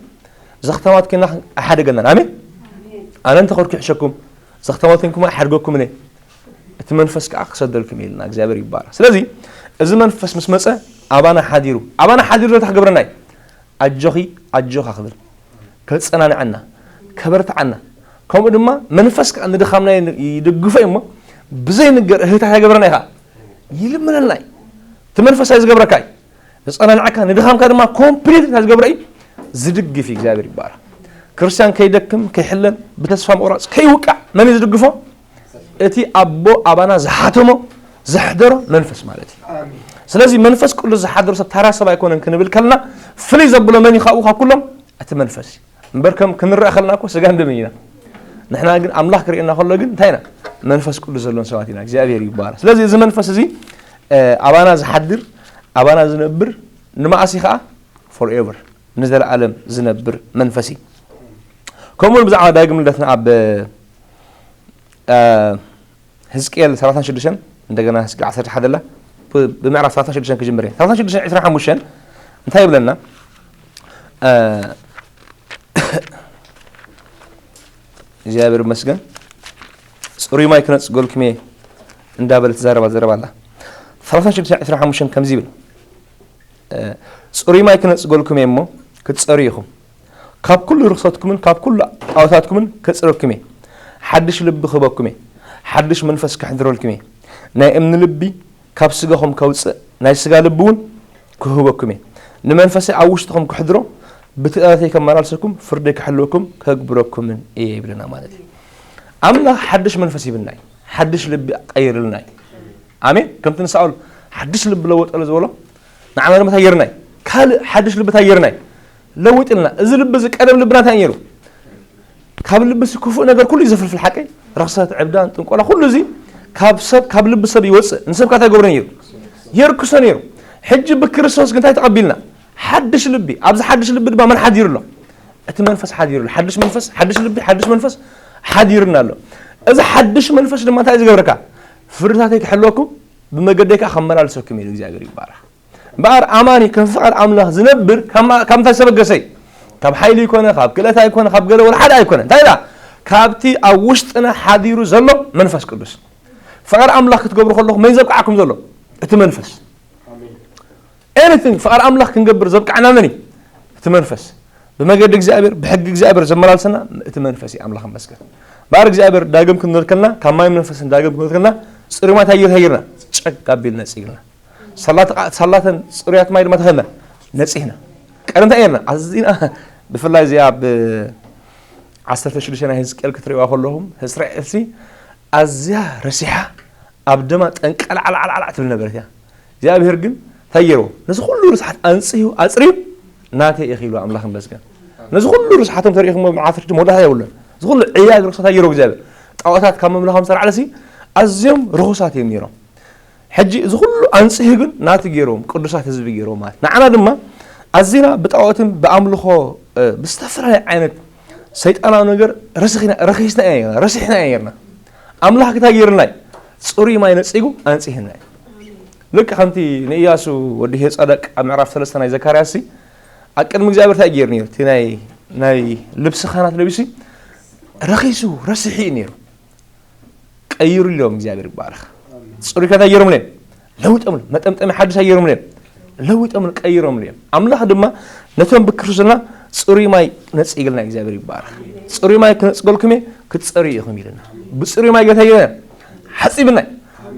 ዘኽተማት ኮይና ኣይሓደገናን። ኣሜን። ኣነ እንተ ኾድኩ ይሕሸኩም፣ ዘኽተማት ኮይንኩም ኣይሓድገኩምን እየ። እቲ መንፈስ ከዓ ክሰደልኩም ኢልና እግዚኣብሔር ይባረክ። ስለዚ እዚ መንፈስ ምስ መጸ ኣባና ሓዲሩ ኣባና ሓዲሩ እንታይ ክገብረና እዩ? ኣጆኺ ኣጆኻ ክብል ከጸናንዐና ከበርትዓና ከምኡ ድማ መንፈስ ከዓ ንድኻምና ይድግፎ እዩ እሞ ብዘይንገር እህታት ኣይገብረና እዩ ከዓ ይልምነልና እዩ። እቲ መንፈስ ኣይዝገብረካ እዩ። ዘጸናንዐካ ንድኻምካ ድማ ኮምፕሊት እንታይ ዝገብረ እዩ? ዝድግፍ እዩ። እግዚኣብሔር ይባረክ። ክርስቲያን ከይደክም ከይሕለል ብተስፋ ምቑራፅ ከይውቃዕ መን እዩ ዝድግፎ? እቲ ኣቦ ኣባና ዝሓተሞ ዘሕደሮ መንፈስ ማለት እዩ። ስለዚ መንፈስ ቅዱስ ዝሓድሮ ሰብ ታራ ሰብ ኣይኮነን ክንብል ከለና ፍልይ ዘብሎ መን እዩ ካብኡ ካብ ኩሎም? እቲ መንፈስ እዩ። እምበር ከም ክንረአ ከለና እኮ ስጋን ደምን ኢና። ንሕና ግን ኣምላኽ ክርእየና ከሎ ግን እንታይ ኢና? መንፈስ ቅዱስ ዘሎን ሰባት ኢና። እግዚኣብሔር ይባረክ። ስለዚ እዚ መንፈስ እዚ ኣባና ዝሓድር ኣባና ዝነብር ንመዓስ እዩ ከዓ? ፎርኤቨር ንዘለኣለም ዝነብር መንፈስ እዩ። ከምኡውን ብዛዕባ ዳግም ልደትና ኣብ ሕዝቅኤል ሰላሳን ሽዱሽተን እንደገና ሕዝቅኤል ዓሰርተ ሓደ ላ ብምዕራፍ ሰላሳን ሽዱሽተን ክጅምር እየ። ሰላሳን ሽዱሽተን ዕስራን ሓሙሽተን እንታይ ይብለና? እግዚኣብሔር ይመስገን። ጽሩይ ማይ ክነጽገልኩም እየ እንዳበለ ትዛረባ ዘረባ ኣላ። ሰላሳን ሽዱሽተን ዕስራን ሓሙሽተን ከምዚ ይብል፣ ጽሩይ ማይ ክነጽገልኩም እየ እሞ ክትጸሩ ኢኹም። ካብ ኩሉ ርኽሰትኩምን ካብ ኩሉ ጣዖታትኩምን ከጽረኩም እየ። ሓድሽ ልቢ ክህበኩም እየ። ሓድሽ መንፈስ ከሕድረልኩም እየ። ናይ እምኒ ልቢ ካብ ስጋኹም ከውጽእ ናይ ስጋ ልቢ እውን ክህበኩም እየ። ንመንፈሰይ ኣብ ውሽጥኹም ክሕድሮ ብትእዛዘይ ከመላልሰኩም ፍርደይ ክሕልወኩም ከግብረኩምን እየ ይብለና ማለት እዩ። ኣምላኽ ሓድሽ መንፈስ ይብልና እዩ። ሓድሽ ልቢ ቀይርልና እዩ። ኣሜን። ከምቲ ንሳኦል ሓድሽ ልቢ ለወጠሉ ዝበሎ ንዓና ድማ እንታይ ጌርና እዩ? ካልእ ሓድሽ ልቢ እንታይ ጌርና እዩ? ለውጥልና። እዚ ልቢ እዚ ቀደም ልብና እንታይ ነይሩ? ካብ ልቢ እዚ ክፉእ ነገር ኩሉ እዩ ዘፍልፍል ሓቀይ ረኽሰት ዕብዳን ጥንቆላ ኩሉ እዚ ካብ ሰብ ካብ ልቢ ሰብ ይወፅእ ንሰብ ካታ ይገብሮ ነይሩ የርክሶ ነይሩ። ሕጂ ብክርስቶስ ግን እንታይ ተቐቢልና? ሓድሽ ልቢ። ኣብዚ ሓድሽ ልቢ ድማ መን ሓዲሩ ኣሎ? እቲ መንፈስ ሓዲሩ ኣሎ። ሓድሽ መንፈስ ሓድሽ ልቢ ሓድሽ መንፈስ ሓዲሩና ኣሎ። እዚ ሓድሽ መንፈስ ድማ እንታይ ዝገብረካ? ፍርድታተይ ክሕልወኩም ብመገደይ ከዓ ከመላልሰኩም ኢሉ እግዚኣብሔር ይባረክ። እምበኣር ኣማኒ ከም ፍቓድ ኣምላኽ ዝነብር ካብ እንታይ ዝተበገሰ እዩ? ካብ ሓይሊ ኣይኮነ፣ ካብ ክእለት ኣይኮነ፣ ካብ ገለ ወላ ሓደ ኣይኮነ። እንታይ ኢላ? ካብቲ ኣብ ውሽጥና ሓዲሩ ዘሎ መንፈስ ቅዱስ። ፍቓድ ኣምላኽ ክትገብሩ ከለኹም መን ዘብቅዓኩም ዘሎ? እቲ መንፈስ። ኤኒቲንግ ፍቓድ ኣምላኽ ክንገብር ዘብቅዓና መን እዩ? እቲ መንፈስ። ብመገዲ እግዚኣብሔር ብሕጊ እግዚኣብሔር ዘመላልሰና እቲ መንፈስ እዩ። ኣምላኽ ይመስገን። እምበኣር እግዚኣብሔር ዳግም ክንወልድ ከለና ካብ ማይ መንፈስን ዳግም ክንወልድ ከለና ጽሩይ ማይ እንታይ ጌርና? ጨግ ኣቢልና ጸጊርና። ሳላተ ሳላተን ጽሩያት ማይ ድማ ተኸልና ነጺህና። ቀደም እንታይ ጌርና? ኣዚና ብፍላይ እዚኣ ብ ዓሰርተ ሽዱሽተ ናይ ህዝቅኤል ክትርእይዋ ከለኹም፣ እስራኤልሲ ኣዝያ ረሲሓ ኣብ ደማ ጠንቀልዓልዓልዓዕ ትብል ነበረት እያ። እግዚኣብሔር ግን እንታይ ገይርዎ? ነዚ ኩሉ ርስሓት ኣንጽሁ ኣጽርዩ ናተይ ኢኺ ኢሉ ኣምላኽ ይመስገን። ነዚ ኩሉ ርስሓቶም ተሪኢኹሞ ብዓሰርተ መወዳእታ የብሉን። እዚ ኩሉ ዕያግ ርኽሰት ኣየሮ እግዚኣብሔር። ጣዖታት ካብ ምምላኾም ዝተላዕለሲ ኣዝዮም ርኹሳት እዮም ነይሮም። ሕጂ እዚ ኩሉ ኣንጽሂ ግን ናቲ ገይሮም ቅዱሳት ህዝቢ ገይሮም ማለት ንዓና ድማ ኣዚና ብጣዖትን ብኣምልኾ ብዝተፈላለየ ዓይነት ሰይጣናዊ ነገር ረሲሕና ረሲሕና ኢና ነርና። ኣምላኽ ግታ ገይርና እዩ። ጽሩይ ማይ ነጺጉ ኣንጽህና እዩ። ልክ ከምቲ ንእያሱ ወዲ ሄጻደቅ ኣብ ምዕራፍ ሰለስተ ናይ ዘካርያስ ሲ ኣብ ቅድሚ እግዚኣብሔር እንታይ ገይሩ ነይሩ? እቲ ናይ ናይ ልብሲ ካህናት ለቢሱ ረኺሱ ረሲሑ እዩ ነይሩ። ቀይሩ ኢሎም እግዚኣብሔር ይባረኽ። ጽሩይ ከታ ገይሮም እዮም ለውጦም መጠምጠሚ ሓዱስ ኣየሮም እዮም ለውጦም ቀይሮም እዮም። ኣምላኽ ድማ ነቶም ብክርስቶስና ጽሩይ ማይ ነጽግልና እግዚኣብሔር ይባረኽ። ጽሩይ ማይ ክነጽገልኩም ክትጸሩ ኢኹም ኢልና ብጽሩይ ማይ ገታ ገይርና ሓጺብና።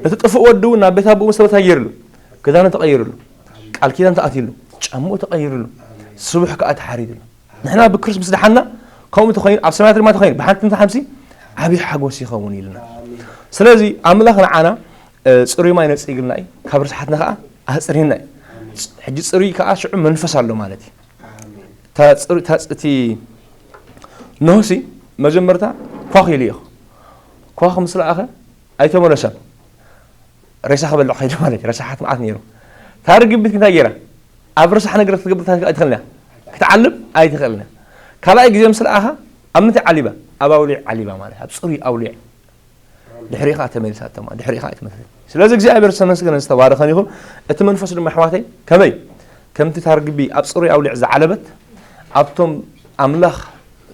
ነቲ ጥፉእ ወዱ ናብ ቤት ኣቦኡ ሰበታ ገይርሉ ክዳኑ ተቐይርሉ ቃል ኪዳን ተኣትሉ ጫምኡ ተቐይርሉ ስቡሕ ከኣ ተሓሪድሉ። ንሕና ብክርስቶስ ምስ ደሓና ከምኡ ተኾይኑ ኣብ ሰማያት ድማ ተኾይኑ ብሓንቲ እንተ ሓምሲ ዓብዪ ሓጎስ ይኸውን ኢልና። ስለዚ ኣምላኽ ንዓና ጽሩይ ማይ ነጽግልና እዩ ካብ ርስሓትና ከዓ ኣጽሪና እዩ። ሕጂ ጽሩይ ከዓ ሽዑ መንፈስ ኣሎ ማለት እዩ። እቲ ኖህሲ መጀመርታ ኳኽ ኢሉ እዩ። ኳኽ ምስ ለኣኸ ኣይተመለሰን። ሬሳ ክበልዕ ከይዱ ማለት እዩ። ረሳሓት መዓት ነይሩ። ታርግቢት እንታይ ገይራ? ኣብ ረሳሕ ነገር ክትገብር ኣይትኽእልን እያ። ክትዓልብ ኣይትኽእልን እያ። ካልኣይ ግዜ ምስ ለኣኻ ኣብ ምንታይ ዓሊባ? ኣብ ኣውሊዕ ዓሊባ ማለት ኣብ ጽሩይ ኣውሊዕ። ድሕሪኻ ተመልሳ ተማ ድሕሪኻ ኣይትመስል። ስለዚ እግዚኣብሔር ዝተመስገነ ዝተባረኸን ይኹን። እቲ መንፈስ ድማ ኣሕዋተይ ከመይ ከምቲ ታርግቢ ኣብ ጽሩይ ኣውሊዕ ዝዓለበት ኣብቶም ኣምላኽ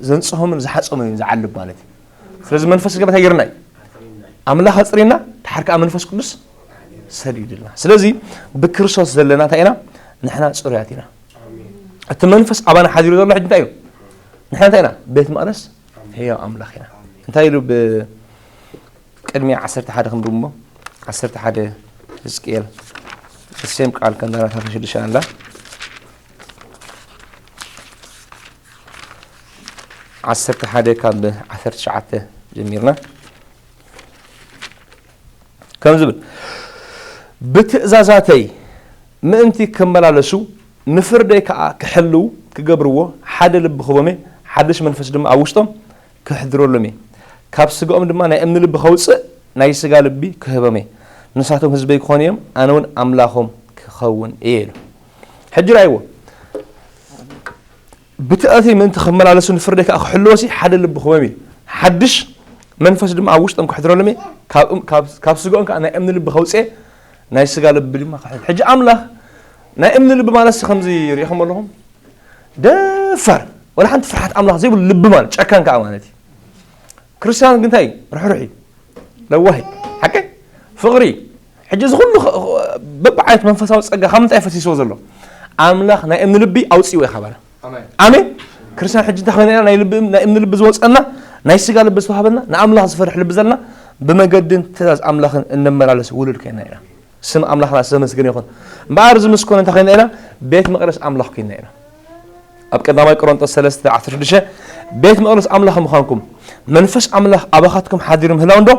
ዘንጽሆምን ዝሓጾምን እዩ ዝዓልብ ማለት እዩ። ስለዚ መንፈስ ገበታ ይርና እዩ ኣምላኽ ኣጽሪና ተሓር ከዓ መንፈስ ቅዱስ ሰዲድልና። ስለዚ ብክርስቶስ ዘለና እንታይ ኢና? ንሕና ጽሩያት ኢና። እቲ መንፈስ ኣባና ሓዲሩ ዘሎ ሕጂ እንታይ እዩ? ንሕና እንታይ ኢና? ቤት መቕደስ ህያው ኣምላኽ ኢና። እንታይ ኢሉ ብቅድሚ ዓሰርተ ሓደ ክንብሞ ዓሰርተ ሓደ ህዝቅኤል ሴም ቃል ከም ዳራታ ሽዱሽተ ኣላ ዓሰርተ ሓደ ካብ ዓሰርተ ትሽዓተ ጀሚርና ከም ዝብል ብትእዛዛተይ ምእንቲ ክመላለሱ ንፍርደይ ከዓ ክሕልው ክገብርዎ ሓደ ልቢ ክቦም እየ ሓድሽ መንፈስ ድማ ኣብ ውሽጦም ክሕድረሎም እየ ካብ ስጋኦም ድማ ናይ እምኒ ልቢ ከውፅእ ናይ ስጋ ልቢ ክህቦም እየ ንሳቶም ህዝበይ ክኾኑ እዮም ኣነ እውን ኣምላኾም ክኸውን እየ ኢሉ ሕጂ ራይዎ ብትእቲ ምእንቲ ክመላለሱ ንፍርደይ ከዓ ክሕልዎ ሲ ሓደ ልቢ ክቦም እዩ ሓድሽ መንፈስ ድማ ኣብ ውሽጦም ክሕድረሎም እየ ካብ ስጋኦም ከዓ ናይ እምኒ ልቢ ከውፅኤ ናይ ስጋ ልቢ ድማ ክሕድ ሕጂ ኣምላኽ ናይ እምኒ ልቢ ማለት ሲ ከምዚ ሪኢኹም ኣለኹም ደፋር ወላ ሓንቲ ፍርሓት ኣምላኽ ዘይብሉ ልቢ ማለት ጨካን ከዓ ማለት እዩ ክርስትያን ግን እንታይ ርሕሩሕ እዩ ለዋህ ሓቂ ፍቕሪ ሕጂ እዚ ኩሉ በብዓይነት መንፈሳዊ ፀጋ ካብ ምንታይ ፈሲስዎ ዘሎ ኣምላኽ ናይ እምኒ ልቢ ኣውፅእዎ እዩ ካባና ኣሜን ክርስትያን ሕጂ እንታይ ኮይና ኢና ናይ እምኒ ልቢ ዝወፀና ናይ ስጋ ልቢ ዝተዋሃበና ንኣምላኽ ዝፈርሕ ልቢ ዘለና ብመገድን ትእዛዝ ኣምላኽን እንመላለስ ውሉድ ኮይና ኢና ስም ኣምላኽና ዝተመስገነ ይኹን እምበኣር ዝምስኮነ እንታይ ኮይና ኢና ቤት መቕደስ ኣምላኽ ኮይና ኢና ኣብ ቀዳማይ ቆሮንጦስ ሰለስተ ዓሰርተ ሽዱሽተ ቤት መቕደስ ኣምላኽ ምዃንኩም መንፈስ ኣምላኽ ኣባኻትኩም ሓዲሩ ምህላው እንዶ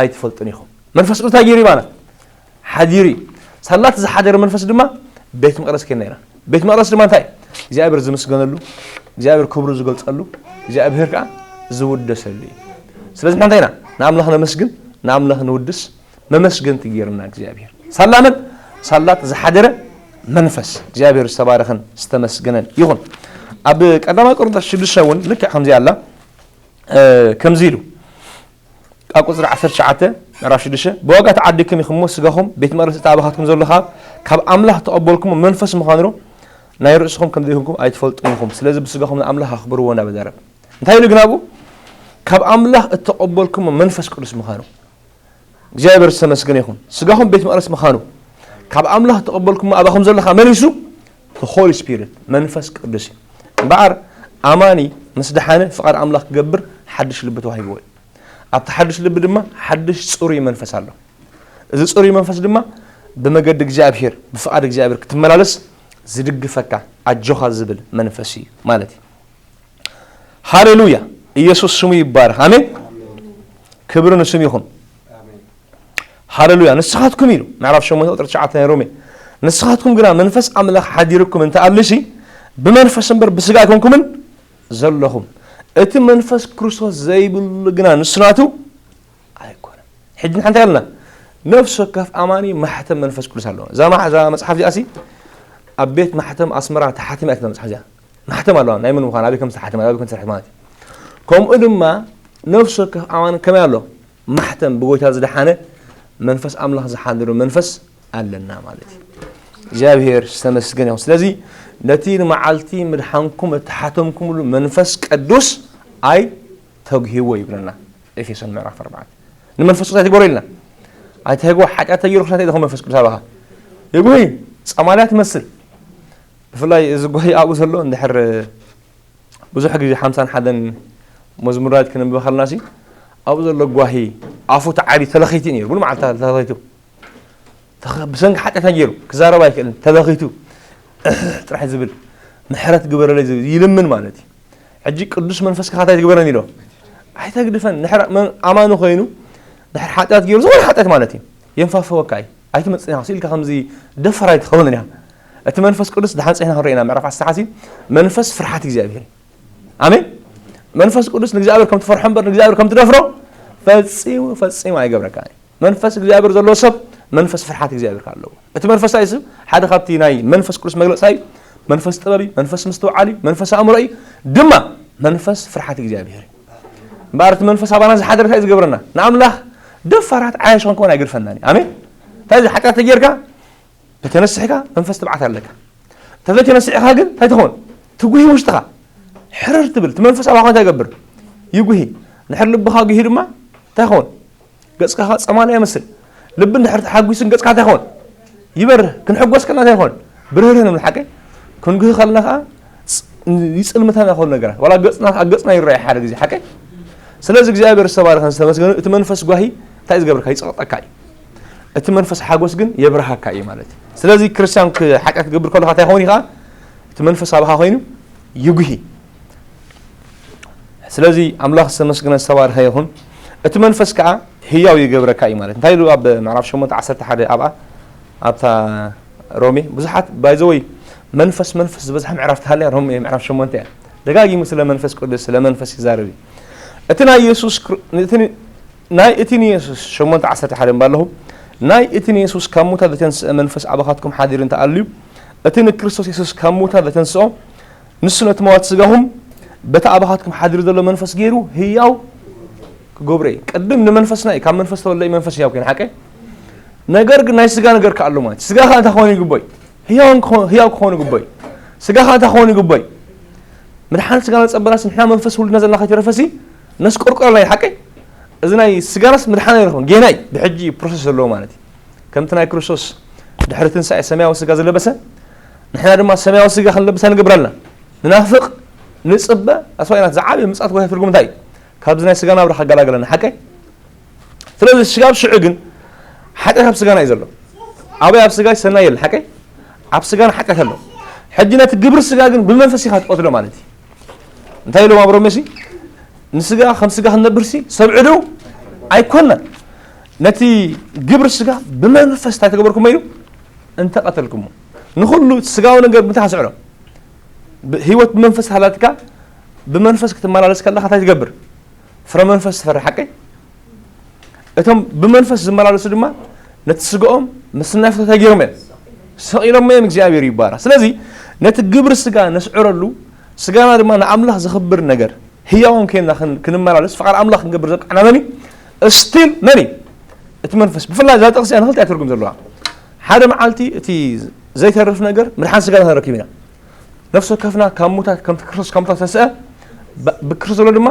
ኣይትፈልጡን ኢኹም መንፈስ ቅዱስ እንታይ ገይሩ ይባና ሓዲሩ እዩ ሳላቲ ዝሓደረ መንፈስ ድማ ቤት መቕደስ ኮይና ኢና ቤት መቕደስ ድማ እንታይ እግዚኣብሔር ዝምስገነሉ እግዚኣብሔር ክብሩ ዝገልፀሉ እግዚኣብሔር ከዓ ዝውደሰሉ እዩ ስለዚ ንሕንታ ኢና ንኣምላኽ ነመስግን ንኣምላኽ ንውድስ መመስገንቲ ገይርና እግዚኣብሔር ሳላ መን ሳላት ዝሓደረ መንፈስ እግዚኣብሔር ዝተባረኸን ዝተመስገነን ይኹን ኣብ ቀዳማይ ቆሮንቶስ ሽዱሽተ እውን ልክዕ ከምዚ ኣላ ከምዚ ኢሉ ኣብ ቁፅሪ ዓሰርተ ትሽዓተ ምዕራፍ ሽዱሽተ ብዋጋ ተዓዲግኩም ኢኹም እሞ ስጋኹም ቤት መቕደስ እቲ ኣባኻትኩም ዘሎ ካብ ካብ ኣምላኽ ተቐበልኩሞ መንፈስ ምዃኑ ዶ ናይ ርእስኹም ከም ዘይኮንኩም ኣይትፈልጡን ኢኹም ስለዚ ብስጋኹም ንኣምላኽ ኣኽብርዎ እንዳበዛረብ እንታይ ኢሉ ግን ኣብኡ ካብ ኣምላኽ እተቐበልኩሞ መንፈስ ቅዱስ ምዃኑ እግዚኣብሔር ዝተመስገነ ይኹን ስጋኹም ቤት መቕደስ ምዃኑ ካብ ኣምላኽ ተቐበልኩሞ ኣባኹም ዘለካ መን እዩ the Holy Spirit መንፈስ ቅዱስ እዩ እምበኣር ኣማኒ ምስ ደሓነ ፍቓድ ኣምላኽ ክገብር ሓድሽ ልቢ ተዋሂብዎ እዩ ኣብቲ ሓድሽ ልቢ ድማ ሓድሽ ፅሩይ መንፈስ ኣሎ እዚ ፅሩይ መንፈስ ድማ ብመገዲ እግዚኣብሔር ብፍቓድ እግዚኣብሔር ክትመላለስ ዝድግፈካ ኣጆኻ ዝብል መንፈስ እዩ ማለት እዩ ሃሌሉያ! ኢየሱስ ስሙ ይባረኽ። ኣሜን። ክብሪ ንስሙ ይኹን። ሃሌሉያ! ንስኻትኩም ኢሉ ምዕራፍ ሸሞንተ ቁጽሪ ትሽዓተ ናይ ሮሜ፣ ንስኻትኩም ግና መንፈስ ኣምላኽ ሓዲርኩም እንተኣልዩሲ፣ ብመንፈስ እምበር ብስጋ ኣይኮንኩምን ዘለኹም። እቲ መንፈስ ክርስቶስ ዘይብሉ ግና ንሱ ናቱ ኣይኮነን። ሕጂ ንሓንቲ ኣለና፣ ነፍሲ ወከፍ ኣማኒ ማሕተም መንፈስ ቅዱስ ኣለዎ። እዛ ማ-፣ እዛ መጽሓፍ እዚኣሲ ኣብ ቤት ማሕተም ኣስመራ ተሓቲማ እያ፣ እዛ መጽሓፍ እዚኣ። ማሕተም ኣለዋ፣ ናይ መን ምዃን፣ ኣበይ ከም ዝተሓተመ፣ ኣበይ ከም ዝተሰርሐት ማለት እዩ። ከምኡ ድማ ነፍሲ ወከፍ ኣማኒ ከመይ ኣሎ? ማሕተም፣ ብጎይታ ዝደሓነ መንፈስ ኣምላኽ ዝሓድሩ መንፈስ ኣለና ማለት እዩ። እግዚኣብሔር ዝተመስገነ ይኹን። ስለዚ ነቲ ንመዓልቲ ምድሓንኩም እተሓተምኩምሉ መንፈስ ቅዱስ ኣይተጉህይዎ ይብለና ኤፌሶን ምዕራፍ ኣርባዕተ። ንመንፈስ ቅዱስ ኣይትግበሮ ኢልና። ኣይትህግቦ፣ ሓጢኣት ተገይሩ ክሳት ኢኹም መንፈስ ቅዱስ ኣባኻ ይጉሂ፣ ጸማልያ ትመስል። ብፍላይ እዚ ጓሂ ኣብኡ ዘሎ እንድሕር ብዙሕ ግዜ ሓምሳን ሓደን መዝሙር ዳዊት ክነንብብ ከለናሲ ኣብኡ ዘሎ ጓሂ ኣፉ ተዓሪ ተለኺቱ እዩ ነይሩ። ሙሉ መዓልቲ ተለኺቱ። ተኸ-፣ ብሰንኪ ሓጢኣት ገይሩ ክዛረብ ኣይክእልን። ተለኺቱ ጥራሕ ዝብል፣ ምሕረት ግበረለይ ዝብል፣ ይልምን ማለት እዩ። ሕጂ ቅዱስ መንፈስካ እንታይ ትግበረኒ ኢሎ? ኣይተግድፈን። ንሕር መን-፣ ኣማኒ ኮይኑ ድሕር ሓጢኣት ገይሩ፣ ዝኾነ ሓጢኣት ማለት እዩ፣ የንፋፈወካ እዩ። ኣይትመጽእን ኢኻ ኢልካ ከምዚ ደፋር ኣይትኸውን ኢኻ። እቲ መንፈስ ቅዱስ ደሓን ጸኒሕና ክንሪኦ ኢና። ምዕራፍ ዓሰርተ ሓደ መንፈስ ፍርሓት እግዚኣብሔር። ኣሜን። መንፈስ ቅዱስ ንእግዚኣብሔር ከም ትፈርሖ እምበር ንእግዚኣብሔር ከም ትደፍሮ ፈጺሙ፣ ፈጺሙ ኣይገብረካን እዩ። መንፈስ እግዚኣብሔር ዘለዎ ሰብ መንፈስ ፍርሓት እግዚኣብሔር ከኣ ኣለዎ። እቲ መንፈስ እንታይ እዩ? ሓደ ካብቲ ናይ መንፈስ ቅዱስ መግለጺ እዩ። መንፈስ ጥበብ እዩ፣ መንፈስ ምስትውዓል እዩ፣ መንፈስ ኣእምሮ እዩ፣ ድማ መንፈስ ፍርሓት እግዚኣብሔር እዩ። እምበኣር እቲ መንፈስ ኣባና ዝሓደረ እንታይ እዩ ዝገብረና? ንኣምላኽ ደፋራት ዓያሽ ክንከውን ኣይገድፈናን እዩ። ኣሜን። እንታይ እዚ ሓጢኣት ተጌርካ ተተነስሕካ መንፈስ ትብዓት ኣለካ። ተዘይተነስሕካ ግን እንታይ ትኸውን? ትጉሂ ውሽጥኻ። ሕርር ትብል። እቲ መንፈስ ኣባኻ እንታይ ይገብር? ይጉሂ። እንድሕር ልብኻ ጉሂ ድማ እንታይ ይኸውን? ገጽካ ኸኣ ጸማልያ ይመስል። ልቢ እንድሕር ተሓጒስን ገጽካ እንታይ ይኸውን? ይበርህ። ክንሕጎስ ከለና እንታይ ይኸውን? ብርህርህ ንብል፣ ሓቀይ? ክንጉሂ ከለና ኸኣ ፅ-፣ ይጽልምተና ይኸውን ነገራት። ዋላ ገጽና፣ ኣብ ገጽና ይረኣይ ሓደ ግዜ፣ ሓቀይ? ስለዚ እግዚኣብሔር ዝተባረኸን ዝተመስገነ፣ እቲ መንፈስ ጓሂ እንታይ እዩ ዝገብረካ? ይጸቕጠካ እዩ። እቲ መንፈስ ሓጎስ ግን የብርሃካ እዩ ማለት እዩ። ስለዚ ክርስትያን ክ-፣ ሓጢኣት ክገብር ከሎ እንታይ ይኸውን እዩ ኸኣ? እቲ መንፈስ ኣባኻ ኮይኑ ይጉሂ። ስለዚ ኣምላኽ ዝተመስገነ ዝተባረኸ ይኹን። እቲ መንፈስ ከኣ ህያው ይገብረካ እዩ ማለት። እንታይ ኢሉ ኣብ ምዕራፍ ሸሞንተ ዓሰርተ ሓደ ኣብኣ፣ ኣብታ ሮሜ ብዙሓት፣ by the way፣ መንፈስ መንፈስ ዝበዝሓ ምዕራፍ ተሃልያ ሮሜ ምዕራፍ ሸሞንተ እያ። ደጋጊሙ ስለ መንፈስ ቅዱስ፣ ስለ መንፈስ ይዛረብ እዩ። እቲ ናይ የሱስ ክር-፣ እቲ ን-፣ ናይ እቲ ንየሱስ ሸሞንተ ዓሰርተ ሓደ እምባ ኣለኹ፣ ናይ እቲ ንየሱስ ካብ ሙታት ዘተንስአ መንፈስ ኣባኻትኩም ሓዲሩ እንተኣልዩ፣ እቲ ንክርስቶስ የሱስ ካብ ሙታት ዘተንስኦ ንሱ ነቲ መዋቲ ስጋኹም በቲ ኣባኻትኩም ሓዲሩ ዘሎ መንፈስ ገይሩ ህያው ክገብሮ እዩ። ቅድም ንመንፈስና እዩ፣ ካብ መንፈስ ተወልደ እዩ መንፈስ ህያው ኮይኑ፣ ሓቀይ? ነገር ግን ናይ ስጋ ነገር ከኣ ኣሎ ማለት እዩ። ስጋ ከኣ እንታይ ክኸውን ይግበኦ እዩ? ህያውን ክኸ-፣ ህያው ክኸውን ይግበኦ እዩ። ስጋ ከኣ እንታይ ክኸውን ይግበኦ እዩ? ምድሓን ስጋና ዝጸበናስ ንሕና መንፈስ ውሉድና ዘለና ከይተረፈሲ ነስቆርቆረና እዩ፣ ሓቀይ? እዚ ናይ ስጋናስ ምድሓን ኣይረኽብን፣ ጌና እዩ፣ ብሕጂ ፕሮሰስ ዘለዎ ማለት እዩ። ከምቲ ናይ ክርስቶስ ድሕሪ ትንሳኤ ሰማያዊ ስጋ ዝለበሰ፣ ንሕና ድማ ሰማያዊ ስጋ ክንለብሳ ንገብር ኣለና። ንናፍቕ፣ ንጽበ፣ that's why ናት ዝዓበየ ምጽኣት ጎይታ ትርጉም እንታይ እዩ? ካብዚ ናይ ስጋ ናብራ ከገላግለና፣ ሓቀይ? ስለዚ ስጋብ ሽዑ ግን ሓጢኣት ኣብ ስጋና እዩ ዘሎ። ኣበይ? ኣብ ስጋ ሰናይ የለን፣ ሓቀይ? ኣብ ስጋና ሓጢኣት ኣሎ። ሕጂ ነቲ ግብሪ ስጋ ግን ብመንፈስ ኢኻ ትቐትሎ ማለት እዩ። እንታይ ኢሎም ኣብ ሮሜሲ? ንስጋ ከም ስጋ ክንነብርሲ ሰብ ዕዱው ኣይኮንናን። ነቲ ግብሪ ስጋ ብመንፈስ እንታይ ተገበርኩሞ ኢሉ? እንተቐተልኩሞ። ንኹሉ ስጋዊ ነገር ብምንታይ ትስዕሮ? ብ-፣ ህይወት ብመንፈስ ሃላትካ ብመንፈስ ክትመላለስ ከለኻ እንታይ ትገብር? ፍረ መንፈስ ትፈሪ፣ ሓቀይ? እቶም ብመንፈስ ዝመላለሱ ድማ ነቲ ስጋኦም ምስናይ ፍትወት ገይሮም እዮም። ሰቒሎሞ እዮም፣ እግዚኣብሔር ይባረኽ። ስለዚ ነቲ ግብሪ ስጋ ነስዕረሉ፣ ስጋና ድማ ንኣምላኽ ዘኽብር ነገር ህያውን ኮይንና ክን-፣ ክንመላለስ፣ ፍቓድ ኣምላኽ ክንገብር ዘብቅዓና መን እዩ? ስቲል መን እዩ? እቲ መንፈስ። ብፍላይ እዛ ጥቕሲ እያ ንኽልተ እያ ትርጉም ዘለዋ። ሓደ መዓልቲ እቲ ዘይተርፍ ነገር ምድሓን ስጋና ክንረክብ ኢና። ነፍሲ ወከፍና ካብ ሙታት፣ ከምቲ ክርስቶስ ካብ ሙታት ተንስአ፣ ብ-፣ ብክርስቶስ ዘሎ ድማ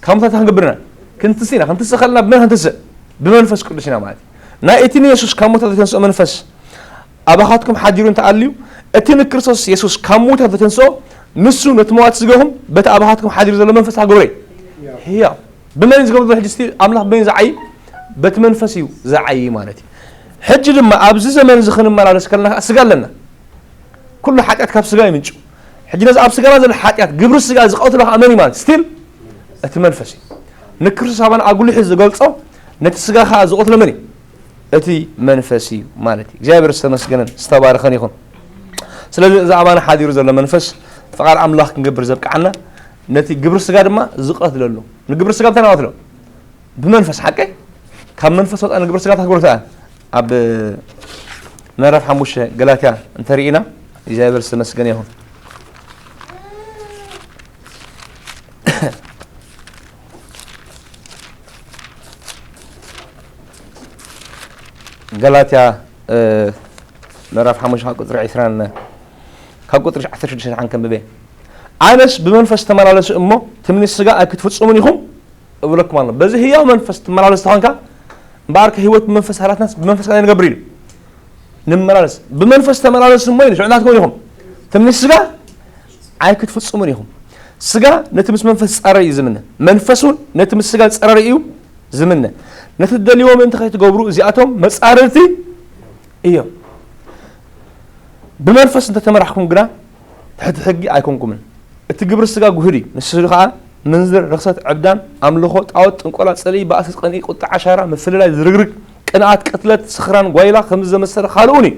ካብ ሙታት ክንገብር ኢና። ክንትንስእ ኢና። ክንትንስእ ከለና ብመን ክንትንስእ? ብመንፈስ ቅዱስ ኢና ማለት እዩ። ናይ እቲ ንየሱስ ካብ ሙታት ዘተንስኦ መንፈስ ኣባኻትኩም ሓዲሩ እንተኣልዩ፣ እቲ ንክርስቶስ የሱስ ካብ ሙታት ዘተንስኦ፣ ንሱ ነቲ መዋቲ ስጋኹም በቲ ኣባኻትኩም ሓዲሩ ዘሎ መንፈስ ክገብሮ እዩ። ህያው። ብመን እዩ ዝገብሮ ዘሎ? ሕጂ እስቲ ኣምላኽ ብመን እዩ ዝዓዪ? በቲ መንፈስ እዩ ዝዓዪ ማለት እዩ። ሕጂ ድማ ኣብዚ ዘመን እዚ ክንመላለስ ከለና ከኣ ስጋ ኣለና። ኩሉ ሓጢኣት ካብ ስጋ ይምንጩ። ሕጂ ነዚ ኣብ ስጋና ዘሎ ሓጢኣት ግብሪ ስጋ ዝቐትሎ ከዓ መን እዩ ማለት ስቲል እቲ መንፈስ እዩ። ንክርስቶስ ኣባና ኣጉሊሑ ዝገልጾ ነቲ ስጋ ከዓ ዝቐትሎ መን እዩ? እቲ መንፈስ እዩ ማለት እዩ። እግዚኣብሔር ዝተመስገነን ዝተባረኸን ይኹን። ስለዚ እዚ ኣባና ሓዲሩ ዘሎ መንፈስ ፍቓድ ኣምላኽ ክንገብር ዘብቅዓና ነቲ ግብሪ ስጋ ድማ ዝቐትለሉ። ንግብሪ ስጋ እንታይ ንቐትሎ? ብመንፈስ ሓቀይ ካብ መንፈስ ወፃ ንግብሪ ስጋ ታክብርታ ኣብ ምዕራፍ ሓሙሽተ ገላትያ እንተርኢና እግዚኣብሔር ዝተመስገነ ይኹን። ገላትያ ምዕራፍ ሓሙሽተ ካብ ቁፅሪ ዕስራን ካብ ቁፅሪ ዓሰርተ ሽዱሽተ ሓን ከንብበ። ኣነስ ብመንፈስ ተመላለሱ እሞ ትምኒት ስጋ ኣይክትፍፅሙን ኢኹም እብለኩም ኣሎ። በዚ ህያው መንፈስ ትመላለስ ተኾንካ እምበኣርከ ህይወት ብመንፈስ ሃላትናስ ብመንፈስ ከኣ ንገብር ኢሉ። ንመላለስ ብመንፈስ ተመላለሱ እሞ ኢሉ ሽዑ ናትኩም ኢኹም ትምኒት ስጋ ኣይክትፍጽሙን ኢኹም። ስጋ ነቲ ምስ መንፈስ ዝጻረር እዩ ዝምነ፣ መንፈስ እውን ነቲ ምስ ስጋ ዝጻረር እዩ ዝምነ። ነቲ ትደልይዎ ምእንቲ ከይትገብሩ እዚኣቶም መጻርርቲ እዮም። ብመንፈስ እንተተመራሕኩም ግና ትሕቲ ሕጊ ኣይኮንኩምን። እቲ ግብሪ ስጋ ጉህድ እዩ፣ ንሱ ከዓ ምንዝር፣ ርኽሰት፣ ዕብዳን፣ ኣምልኾ ጣዖት፣ ጥንቆላ፣ ጽልኢ፣ ባእሲ፣ ቅንኢ፣ ቁጣ፣ ዓሻራ፣ ምፍልላይ፣ ዝርግርግ፣ ቅንኣት፣ ቅትለት፣ ስኽራን፣ ጓይላ፣ ከምዚ ዘመሰለ ካልኡን እዩ።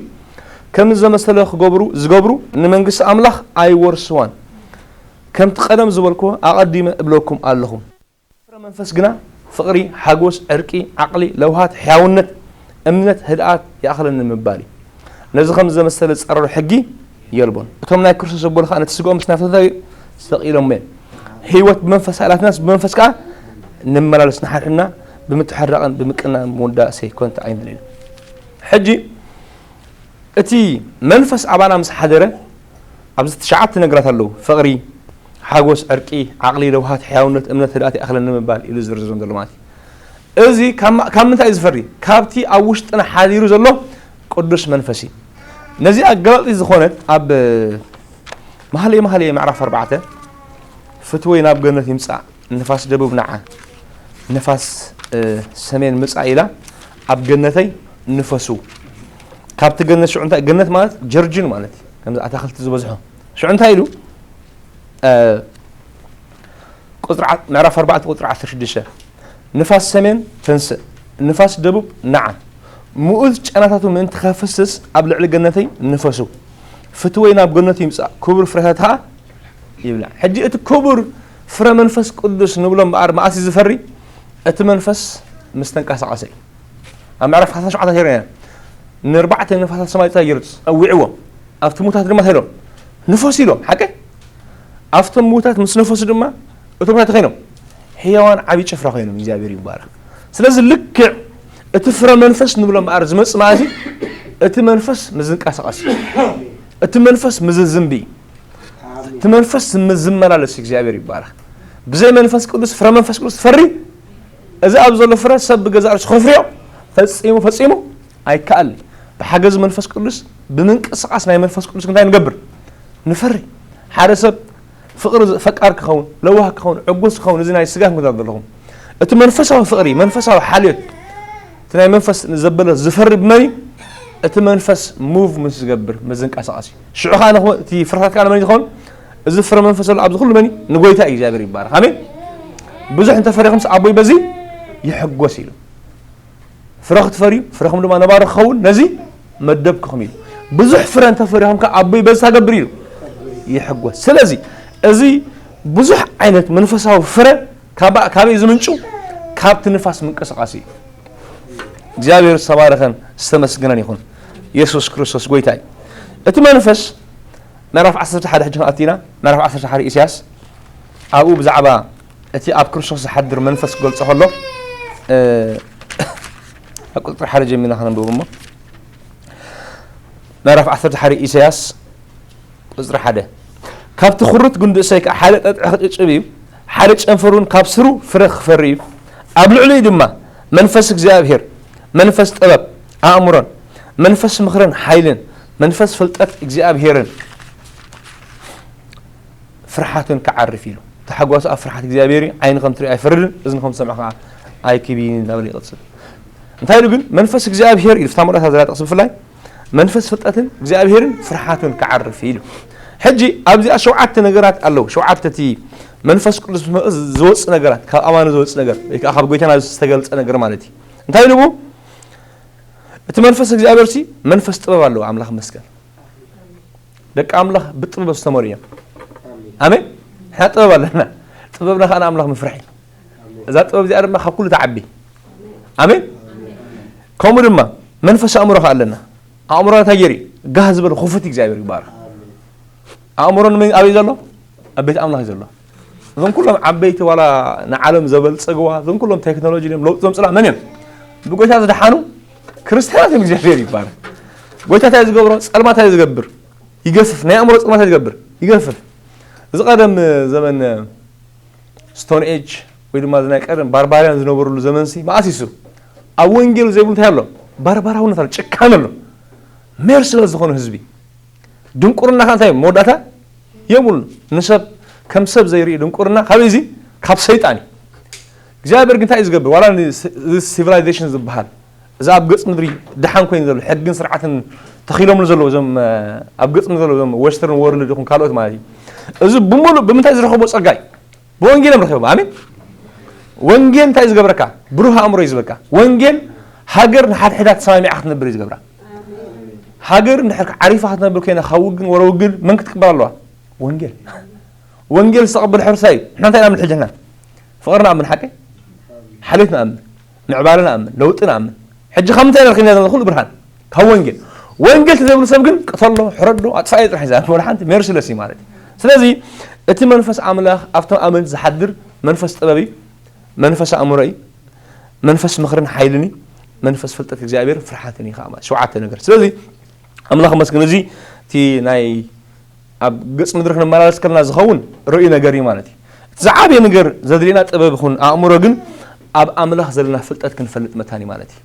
ከምዚ ዘመሰለ ክገብሩ ዝገብሩ ንመንግስቲ ኣምላኽ ኣይወርስዋን። ከምቲ ቀደም ዝበልኩዎ ኣቐዲመ እብለኩም ኣለኹ። ፍረ መንፈስ ግና ፍቕሪ፣ ሓጎስ፣ ዕርቂ፣ ዓቕሊ፣ ለውሃት፣ ሕያውነት፣ እምነት፣ ህድኣት ይኣኽለኒ ምባል እዩ። ነዚ ከም ዘመሰለ ዝጸረሩ ሕጊ የልቦን። እቶም ናይ ክርስቶስ ዘበሉ ከኣ ነቲ ስግኦም ምስ ናብቶም እንታይ ሰቒሎሞ እዮም። ህይወት ብመንፈስ ኣላትናስ ብመንፈስ ከኣ ንመላለስ ንሓድሕድና ብምትሕራቕን ብምቅናን ምውዳእ ሰይኮንተ ኣይንደልን። ሕጂ እቲ መንፈስ ኣባና ምስ ሓደረ ኣብዚ ትሽዓተ ነገራት ኣለዉ። ፍቕሪ፣ ሓጎስ፣ ዕርቂ፣ ዓቕሊ፣ ለውሃት፣ ሕያውነት፣ እምነት፣ ህድኣት ይኣኽለኒ ምባል ኢሉ ዝዝርዝሮም ዘሎ ማለት እዩ። እዚ ካብ ማ- ካብ ምንታይ እዩ ዝፈሪ? ካብቲ ኣብ ውሽጥና ሓዲሩ ዘሎ ቅዱስ መንፈስ እዩ። ነዚ ኣገላልጢ ዝኾነት ኣብ መሃለየ መሃለየ ምዕራፍ ኣርባዕተ ፍትወይ ናብ ገነት ይምጻእ፣ ንፋስ ደቡብ ንዓ፣ ንፋስ ሰሜን ምጻእ ኢላ ኣብ ገነተይ ንፈሱ። ካብቲ ገነት ሽዑ እንታይ ገነት ማለት ጀርጅን ማለት እዩ። ከምዚ ኣታኽልቲ ዝበዝሖ ሽዑ እንታይ ኢሉ? ቁፅሪ ምዕራፍ ኣርባዕተ ቁፅሪ ዓሰርተ ሽዱሽተ ንፋስ ሰሜን ተንስእ ንፋስ ደቡብ ንዓ ምኡዝ ጨናታቱ ምእንቲ ከፍስስ ኣብ ልዕሊ ገነተይ ንፈሱ። ፍትወይ ናብ ገነቱ ይምፃእ ክቡር ፍረታት ከዓ ይብላዕ። ሕጂ እቲ ክቡር ፍረ መንፈስ ቅዱስ ንብሎ እምበኣር መኣስ ዝፈሪ እቲ መንፈስ ምስ ተንቀሳቐሰ እዩ። ኣብ ምዕራፍ ሓምሳ ሸውዓተ ተሪና ንርባዕተ ንፋሳት ሰማይ ታይ ገይሩ ፀዊዕዎም ኣብቲ ሙታት ድማ ተሎም ንፈሱ ኢሎም ሓቀ ኣብቶም ሙታት ምስ ነፈሱ ድማ እቶም ታይ ኮይኖም ሕያዋን ዓብዪ ጭፍራ ኮይኖም እግዚኣብሔር ይባረክ። ስለዚ ልክዕ እቲ ፍረ መንፈስ ንብሎ እምበኣር ዝመፅ ማለት እቲ መንፈስ ምዝንቀሳቐስ እቲ መንፈስ ምዝዝንቢ እቲ መንፈስ ምዝመላለስ እግዚኣብሔር ይባረክ። ብዘይ መንፈስ ቅዱስ ፍረ መንፈስ ቅዱስ ትፈሪ እዚ ኣብ ዘሎ ፍረ ሰብ ብገዛ ርእሱ ከፍርዮ ፈጺሙ ፈጺሙ ኣይከኣልን። ብሓገዝ መንፈስ ቅዱስ ብምንቅስቃስ ናይ መንፈስ ቅዱስ እንታይ ንገብር ንፈሪ። ሓደ ሰብ ፍቅሪ ፈቃር ክኸውን ለዋህ ክኸውን ዕጉስ ክኸውን እዚ ናይ ስጋ ክንግዛት ዘለኹም እቲ መንፈሳዊ ፍቅሪ መንፈሳዊ ሓልዮት እቲ ናይ መንፈስ ዘበለ ዝፈሪ ብመን እዩ? እቲ መንፈስ ሙቭ ምስ ዝገብር ምስ ዝንቀሳቀስ እዩ። ሽዑ ከዓ እቲ ፍረታት ከዓ ንመን ዝኸውን እዚ ፍረ መንፈስ ዘሎ ኣብዚ ኩሉ መን ንጎይታ እዩ እግዚኣብሔር ይባረክ ኣሜን። ብዙሕ እንተፈሪኹምስ ኣቦይ በዚ ይሕጎስ ኢሉ። ፍረ ክትፈርዩ ፍረኹም ድማ ነባሪ ክኸውን ነዚ መደብክኹም ኢሉ። ብዙሕ ፍረ እንተፈሪኹም ከዓ ኣቦይ በዚ ታገብር ኢሉ ይሕጎስ። ስለዚ እዚ ብዙሕ ዓይነት መንፈሳዊ ፍረ ካበይ ዝምንጩ? ካብቲ ንፋስ ምንቅስቃስ እዩ። እግዚኣብሔር ዝተባረኸን ዝተመስገነን ይኹን። የሱስ ክርስቶስ ጎይታ እዩ። እቲ መንፈስ ምዕራፍ ዓሰርተ ሓደ ሕጂ ክንኣቱ ኢና። ምዕራፍ ዓሰርተ ሓደ ኢሳያስ ኣብኡ ብዛዕባ እቲ ኣብ ክርስቶስ ዝሓድር መንፈስ ክገልጾ ከሎ ኣብ ቁፅሪ ሓደ ጀሚርና ከነንብብ እሞ ምዕራፍ ዓሰርተ ሓደ ኢሳያስ ቁፅሪ ሓደ ካብቲ ኩርት ጉንዲ እሰይ ከዓ ሓደ ጠጥዒ ክጭብጭብ እዩ፣ ሓደ ጨንፈር እውን ካብ ስሩ ፍረ ክፈሪ እዩ። ኣብ ልዕሊኡ ድማ መንፈስ እግዚኣብሔር መንፈስ ጥበብ ኣእምሮን መንፈስ ምኽርን ሓይልን መንፈስ ፍልጠት እግዚኣብሔርን ፍርሓትን ክዓርፍ ኢሉ። ተሓጓሱ ኣብ ፍርሓት እግዚኣብሔር እዩ። ዓይኒ ከም ትርኢ ኣይፈርድን፣ እዝኒ ከም ትሰምዕ ከዓ ኣይክብይን እናበለ ይቕጽል። እንታይ ኢሉ ግን መንፈስ እግዚኣብሔር ኢሉ ፍታ መረታ ዘላ ጥቕሲ ብፍላይ መንፈስ ፍልጠትን እግዚኣብሔርን ፍርሓትን ክዓርፍ ኢሉ። ሕጂ ኣብዚኣ ሸውዓተ ነገራት ኣለዉ። ሸውዓተ እቲ መንፈስ ቅዱስ ምስ መጽእ ዝወጽእ ነገራት፣ ካብ ኣማኒ ዝወጽእ ነገር፣ ወይ ከዓ ካብ ጎይታና ዝተገልጸ ነገር ማለት እዩ። እንታይ ኢሉ? እቲ መንፈስ እግዚኣብሔር ሲ መንፈስ ጥበብ ኣለዎ። ኣምላኽ ይመስገን። ደቂ ኣምላኽ ብጥበብ ዝተመሩ እዮም። ኣሜን። ንሕና ጥበብ ኣለና። ጥበብና ከዓ ንኣምላኽ ምፍራሕ እዩ። እዛ ጥበብ እዚኣ ድማ ካብ ኩሉ ትዓቢ። ኣሜን። ከምኡ ድማ መንፈስ ኣእምሮ ከዓ ኣለና። ኣእምሮና እንታይ ገይሩ እዩ? ጋህ ዝበለ ክፉት እዩ። እግዚኣብሔር ይባረኽ። ኣእምሮ ንመን ኣበይ ዘሎ? ኣብ ቤት ኣምላኽ እዩ ዘሎ። እዞም ኩሎም ዓበይቲ ዋላ ንዓለም ዘበልጸግዋ፣ እዞም ኩሎም ቴክኖሎጂ ድዮም ለውጢ ዘምጽላ መን እዮም? ብጎይታ ዝደሓኑ ክርስትያናት እዮም። እግዚኣብሔር ይባረኽ። ጎይታ እንታይ ዝገብሮ? ጸልማት እንታይ ዝገብር? ይገፍፍ። ናይ ኣእምሮ ጸልማት እንታይ ዝገብር? ይገፍፍ። እዚ ቀደም ዘመን ስቶን ኤጅ ወይ ድማ እዚ ናይ ቀደም ባርባርያን ዝነበሩሉ ዘመንሲ መኣስ ይሱ ኣብ ወንጌል ዘይብሉ እንታይ ኣሎ? ባርባራውነት ኣሎ፣ ጭካን ኣሎ። ሜርሲለስ ዝኾነ ህዝቢ። ድንቁርና ከ እንታይ መወዳእታ የብሉ። ንሰብ ከም ሰብ ዘይርኢ ድንቁርና ካበይ እዚ? ካብ ሰይጣን እዩ። እግዚኣብሔር ግን እንታይ እዩ ዝገብር? ዋላ እዚ ሲቪላይዜሽን ዝበሃል፣ እዚ ኣብ ገጽ ምድሪ ደሓን ኮይኑ ዘሎ፣ ሕግን ስርዓትን ተኺሎምሉ ዘለዉ፣ እዞም ኣብ ገጽ ምድሪ ዘለዉ፣ እዞም ዌስተርን ወርልድ ይኹን ካልኦት ማለት እዩ። እዚ ብምሉእ ብምንታይ ዝረኸቦ ጸጋ እዩ? ብወንጌል እዮም ረኺቦም። ኣሜን። ወንጌል እንታይ እዩ ዝገብረካ? ብሩህ ኣእምሮ እዩ ዝህበካ። ወንጌል ሃገር ንሓድሕዳ ተሰማሚዓ ክትነብር እዩ ዝገብራ። ሃገር እንድሕር ዓሪፋ ክትነብር ኮይና፣ ካብ ውግን ወረ ውግን መን ክትቅበል ኣለዋ? ወንጌል። ወንጌል ዝተቐበለ ሕርሳ እዩ። ንሕና እንታይ ኢና ንብል ሕጂ ንሕና? ፍቕሪ ንኣምን፣ ሓቂ? ሓልዮት ንኣምን፣ ምዕባለ ንኣምን፣ ለውጢ ንኣምን። ሕጂ ካብ ምንታይ ኢና ረኺብና ዘለና ኩሉ ብርሃን? ካብ ወንጌል። ወንጌል ተዘይብሉ ሰብ ግን ቅተሎ፣ ሕረዶ፣ ኣጥፋዮ ጥራሕ እዩ ዝኣምን። ወላ ሓንቲ ሜርሲለስ እዩ ማለት እዩ። ስለዚ እቲ መንፈስ ኣምላኽ ኣብቶም ኣመንቲ ዝሓድር መንፈስ ጥበብ እዩ፣ መንፈስ ኣእምሮ እዩ፣ መንፈስ ምኽርን ሓይልን እዩ፣ መንፈስ ፍልጠት እግዚኣብሔር ፍርሓትን እዩ ከዓ ማለት ሸውዓተ ነገር። ስለዚ ኣምላኽ ይመስገን፣ እዚ እቲ ናይ ኣብ ገጽ ምድሪ ክንመላለስ ከለና ዝኸውን ርእዩ ነገር እዩ ማለት እዩ። እቲ ዝዓበየ ነገር ዘድልየና ጥበብ ይኹን ኣእምሮ ግን ኣብ ኣምላኽ ዘለና ፍልጠት ክንፈልጥ መታን እዩ ማለት እዩ።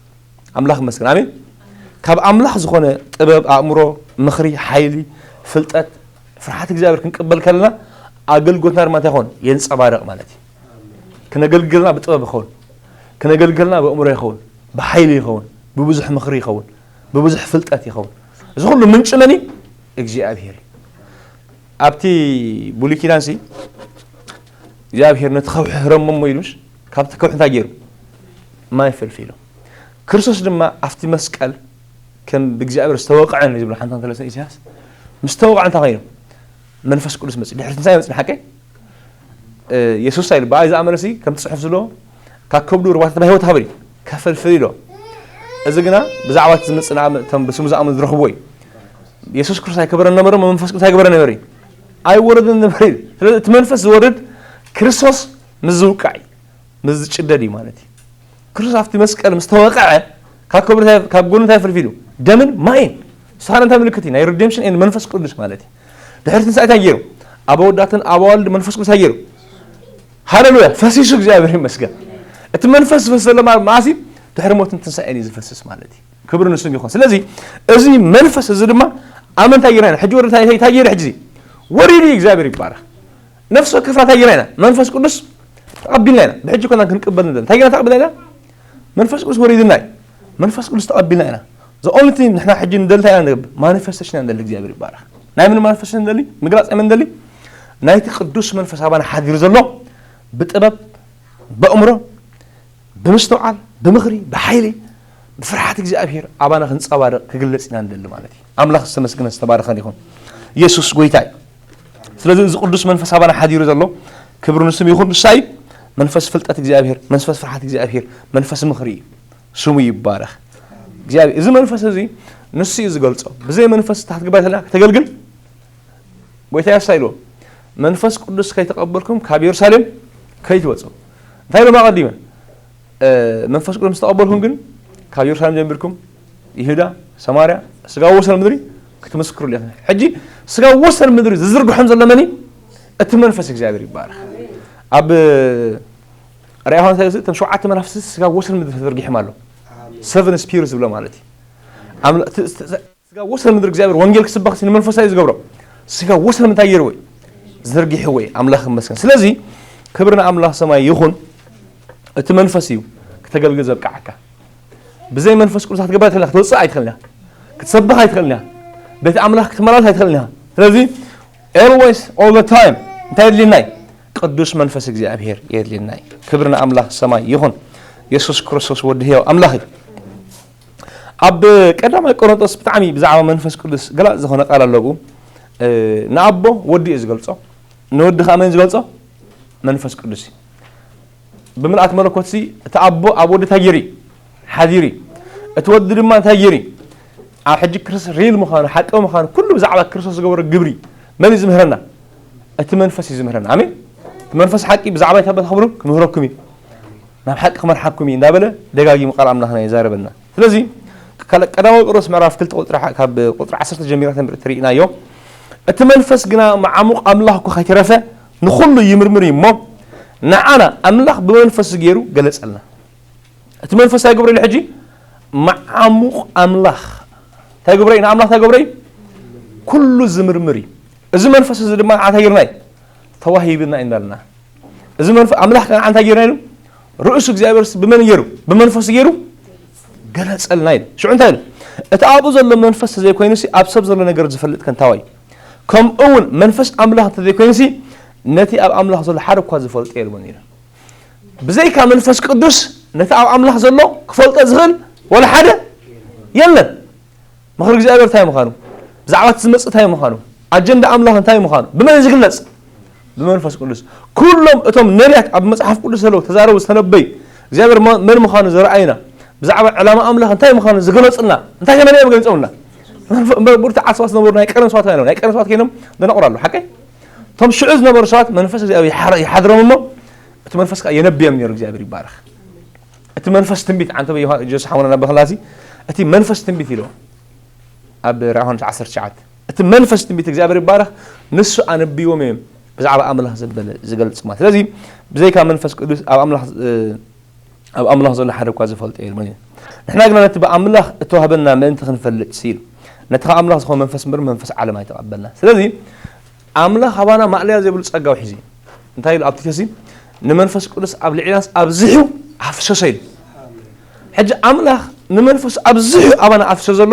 ኣምላኽ ይመስገን። ኣሜን። ካብ ኣምላኽ ዝኾነ ጥበብ፣ ኣእምሮ፣ ምኽሪ፣ ሓይሊ፣ ፍልጠት፣ ፍርሓት እግዚኣብሔር ክንቅበል ከለና ኣገልግሎትና ድማ እንታይ ይኸውን? የንጸባርቕ ማለት እዩ። ክነገልግልና ብጥበብ ይኸውን፣ ክነገልግልና ብኣእምሮ ይኸውን፣ ብሓይሊ ይኸውን፣ ብብዙሕ ምኽሪ ይኸውን፣ ብብዙሕ ፍልጠት ይኸውን። እዚ ኩሉ ምንጪ መን እዩ? እግዚኣብሔር እዩ። ኣብቲ ብሉይ ኪዳንሲ እግዚኣብሔር ነቲ ከውሒ ህረሞሞ ኢሉስ ካብቲ ከውሒ እንታይ ገይሩ? ማይ ፈልፊሉ። ክርስቶስ ድማ ኣብቲ መስቀል ከም ብእግዚኣብሔር ዝተወቕዐ እዩ ዝብሎ ሓንቲ እንተለሰ ኢሳያስ ምስ ተወቕዐ እንታይ ኮይኑ? መንፈስ ቅዱስ መጽእ። ድሕሪ ትንሳኤ መጽእ ሓቀይ? እ፣ የሱስ እንታይ ኢሉ? ብኣይ ዝኣመነሲ ከምቲ ጽሑፍ ዝብሎ ካብ ከብዱ ሩባታት ማይ ህይወት ሃበ እዩ። ከፈልፍል ኢሎ። እዚ ግና ብዛዕባ እቲ ዝመጽእ ንኣመ-፣ እቶም ብስሙ ዝኣመኑ ዝረኽብዎ እዩ። የሱስ ክርስቶስ ኣይከበረን ነበረ፣ መንፈስ ቅዱስ ኣይገበረን ነበረ እዩ። ኣይወረደን ነበረ እዩ። ስለዚ እቲ መንፈስ ዝወርድ ክርስቶስ ምስ ዝውቃዕ እዩ፣ ምስ ዝጭደድ እዩ ማለት እዩ። ክርስቶስ ኣብቲ መስቀል ምስ ተወቅዐ ካብ ከብዱ እንታይ፣ ካብ ጎኑ እንታይ ፈልፊሉ? ደምን ማይን። ንስኻ እንታይ ምልክት እዩ? ናይ ሪደምሽን ኤንድ መንፈስ ቅዱስ ማለት እዩ። ድሕሪ ትንሳኤ እንታይ ገይሩ? ኣብ ኣወዳትን ኣብ ኣዋልድ መንፈስ ቅዱስ እንታይ ገይሩ? ሃሌሉያ! ፈሲሱ፣ እግዚኣብሔር ይመስገን። እቲ መንፈስ ዝፈስስ ዘሎ ማለት መዓስ እዩ? ድሕሪ ሞትን ትንሳኤን እዩ ዝፈስስ ማለት እዩ። ክብሪ ንስም ይኹን። ስለዚ እዚ መንፈስ እዚ ድማ ኣመን እንታይ ገይርና ኢና? ሕጂ ወረድ እንታይ፣ እንታይ ገይሩ ሕጂ? ወሪዱ እዩ፣ እግዚኣብሔር ይባረኽ። ነፍሲ ወከፍና እንታይ ገይርና ኢና? መንፈስ ቅዱስ ተቐቢልና ኢና። ብሕጂ ኮና ክንቅበል ንደሊ። እንታይ ገይርና ተቐቢልና ኢና? መንፈስ ቅዱስ ወሪድና እዩ። መንፈስ ቅዱስ ተቐቢልና ኢና። The only thing ንሕና ሕጂ ንደሊ እንታይ ኢና ንገብር? ማኒፌስቴሽን ኢና ንደሊ። እግዚኣብሔር ይባረኽ። ናይ ምን ማኒፌስቴሽን ንደሊ? ምግላጽ ናይ ምን ንደሊ? ናይቲ ቅዱስ መንፈስ ኣባና ሓዲሩ ዘሎ ብጥበብ፣ ብኣእምሮ፣ ብምስትውዓል፣ ብምኽሪ፣ ብሓይሊ፣ ብፍርሓት እግዚኣብሔር ኣባና ክንጸባረቕ ክግለጽ ኢና ንደሊ ማለት እዩ። ኣምላኽ ዝተመስገነ ዝተባረኸን ይኹን። የሱስ ጎይታ እዩ። ስለዚ እዚ ቅዱስ መንፈስ ኣባና ሓዲሩ ዘሎ ክብሪ ንስሙ ይኹን። ንሳ እዩ መንፈስ ፍልጠት እግዚኣብሔር፣ መንፈስ ፍርሓት እግዚኣብሔር፣ መንፈስ ምኽሪ እዩ። ስሙ ይባረኽ። እግዚኣብሔር፣ እዚ መንፈስ እዚ ንሱ እዩ ዝገልጾ። ብዘይ መንፈስ ታሕቲ ግባይ ተላ-፣ ከተገልግል ጎይታ የሱስ ኢልዎ፣ "መንፈስ ቅዱስ ከይተቐበልኩም ካብ የሩሳሌም ከይትወጹ።" እንታይ ኢሎም ኣቐዲመ? እ፣ "መንፈስ ቅዱስ ምስ ተቐበልኩም ግን ካብ የሩሳሌም ጀሚርኩም ይሁዳ፣ ሰማርያ፣ ስጋ ወሰን ምድሪ ክትምስክሩሉ ኢኹም።" ሕጂ ስጋ ወሰን ምድሪ ዝዝርግሖም ዘሎ መን እዩ? እቲ መንፈስ እግዚኣብሔር ይባረኽ። ኣብ ራእይ ዮሃንስ እቶም ሸውዓተ መናፍስቲ ስጋ ወሰን ምድሪ ተዘርጊሖም ኣሎ። ሰቨን ስፒሪትስ ዝብሎ ማለት እዩ። ኣምላ-፣ እቲ፣ እቲ፣ ስጋ ወሰን ምድሪ እግዚኣብሔር ወንጌል ክስበኽ ሲል መንፈሳዊ ዝገብሮ። ስጋ ወሰን ምንታይ ገይርዎ እዩ? ዘርጊሕዎ እዩ። ኣምላኽ ይመስገን። ስለዚ ክብሪ ንኣምላኽ ሰማይ ይኹን። እቲ መንፈስ እዩ ክተገልግል ዘብቅዓካ። ብዘይ መንፈስ ቅዱስ ክትገብር ኣይትኽእልን ኢኻ፣ ክትወጽእ ኣይትኽእልን ኢኻ፣ ክትሰብኽ ኣይትኽእልን ኢኻ፣ ቤት ኣምላኽ ክትመላለስ ኣይትኽእልን ኢኻ። ስለዚ Always, all the time እንታይ የድልየናይ? ቅዱስ መንፈስ እግዚኣብሔር የድልየናይ። ክብሪ ንኣምላኽ ሰማይ ይኹን። የሱስ ክርስቶስ ወዲ ህያው ኣምላኽ እዩ። ኣብ ቀዳማይ ቆሮንጦስ ብጣዕሚ ብዛዕባ መንፈስ ቅዱስ ገላጽ ዝኾነ ቃል ኣለዎ። ንኣቦ ወዲ እዩ ዝገልጾ፣ ንወዲ ከዓ መን ዝገልጾ? መንፈስ ቅዱስ እዩ። ብምልኣት መለኮት ሲ እቲ ኣቦ ኣብ ወዲ እንታይ ገይሩ እዩ? ሓዲሩ እዩ። እቲ ወዲ ድማ እንታይ ገይሩ እዩ? ኣብ ሕጂ ክርስቶስ ሪል ምዃኑ፣ ሓቂ ምዃኑ፣ ኩሉ ብዛዕባ ክርስቶስ ዝገበሮ ግብሪ መን እዩ ዝምህረና? እቲ መንፈስ እዩ ዝምህረና። ኣሜን። እቲ መንፈስ ሓቂ ብዛዕባ እንታይ በል ክብሩ ክምህረኩም እዩ፣ ናብ ሓቂ ክመርሓኩም እዩ እንዳበለ ደጋጊሙ ቃል ኣምላኽና ይዛረበና። ስለዚ ካልእ ቀዳማዊ ቆሮንቶስ ምዕራፍ ክልተ ቁፅሪ ዓ- ካብ ቁፅሪ ዓሰርተ ጀሚራ ተንብር ትርኢናዮ። እቲ መንፈስ ግና መዓሙቕ ኣምላኽ እኮ ከይተረፈ ንኹሉ ይምርምር እዩ እሞ፣ ንዓና ኣምላኽ ብመንፈስ ገይሩ ገለጸልና። እቲ መንፈስ እንታይ ገብረ ኢሉ ሕጂ? መዓሙቕ ኣምላኽ እንታይ ገብረ እዩ? ንኣምላኽ እንታይ ገብረ እዩ? ኩሉ ዝምርምር እዩ። እዚ መንፈስ እዚ ድማ ንዓና እንታይ ገይርና እዩ? ተዋሂብና እዩ እንዳልና። እዚ መንፈ ኣምላኽ ከዓ እንታይ ገይርና ኢሉ? ርእሱ እግዚኣብሔር ብመን ገይሩ? ብመንፈሱ ገይሩ ገለጸልና ኢሉ። ሽዑ እንታይ ኢሉ? እቲ ኣብኡ ዘሎ መንፈስ ተዘይኮይኑሲ ኣብ ሰብ ዘሎ ነገር ዝፈልጥ ከንታዋይ እዩ። ከምኡ እውን መንፈስ ኣምላኽ እንተዘይኮይኑሲ ነቲ ኣብ ኣምላኽ ዘሎ ሓደ እኳ ዝፈልጦ የልቦን ኢሉ። ብዘይካ መንፈስ ቅዱስ ነቲ ኣብ ኣምላኽ ዘሎ ክፈልጦ ዝኽእል ወላ ሓደ የለን። ምኽሪ እግዚኣብሔር እንታይ ምዃኑ፣ ብዛዕባ እቲ ዝመጽእ እንታይ ምዃኑ፣ ኣጀንዳ ኣምላኽ እንታይ ምዃኑ ብመን እዩ ዝግለጽ? ብመንፈስ ቅዱስ። ኩሎም እቶም ነቢያት ኣብ መጽሓፍ ቅዱስ ዘለዉ ተዛረቡ፣ ዝተነበዩ እግዚኣብሔር መ- መን ምዃኑ ዘርኣዩና፣ ብዛዕባ ዕላማ ኣምላኽ እንታይ ምዃኑ ዝገለጹልና እንታይ ከመነ እዮም ገሊጾምና? መንፈ- እምበር ቡርቲ ዓስባ ዝነበሩ ናይ ቀደም ሰባት ኣይነበሩ። ናይ ቀደም ሰባት ኮይኖም ደነቑር ኣለዉ። ሓቀይ? እቶም ሽዑ ዝነበሩ ሰባት መንፈስ እግዚኣብሔር ይሓረ- ይሓድሮም እሞ እቲ መንፈስ ከዓ የነብዮም ነይሩ። እግዚኣብሔር ይባረኽ። እቲ መንፈስ ትንቢት ዓንተ ዮሃ- ጆስ ሓውና ናብ በኽላሲ እቲ መንፈስ ትንቢት ኢሎ ኣብ ራእይ ዮሃንስ ዓሰርተ ትሽዓተ እቲ መንፈስ ትንቢት እግዚኣብሔር ይባረኽ። ንሱ ኣነብዎም እዮም ብዛዕባ ኣምላኽ ዘበለ ዝገልጽ ማለት። ስለዚ ብዘይካ መንፈስ ቅዱስ ኣብ ኣምላኽ እ፣ ኣብ ኣምላኽ ዘሎ ሓደ እኳ ዝፈልጦ የልቦን እዩ። ንሕና ግና ነቲ ብኣምላኽ እተዋህበና ምእንቲ ክንፈልጥ ሲል ነቲ ካብ ኣምላኽ ዝኾነ መንፈስ እምበር መንፈስ ዓለም ኣይተቐበልና። ስለዚ ኣምላኽ ኣባና ማእለያ ዘይብሉ ጸጋ ውሒዙ እዩ። እንታይ ኢሉ ኣብ ቲቶሲ ንመንፈስ ቅዱስ ኣብ ልዕሊናስ ኣብዚሑ ኣፍሰሶ ኢሉ። ሕጂ ኣምላኽ ንመንፈስ ኣብዚሑ ኣባና ኣፍሰሶ ዘሎ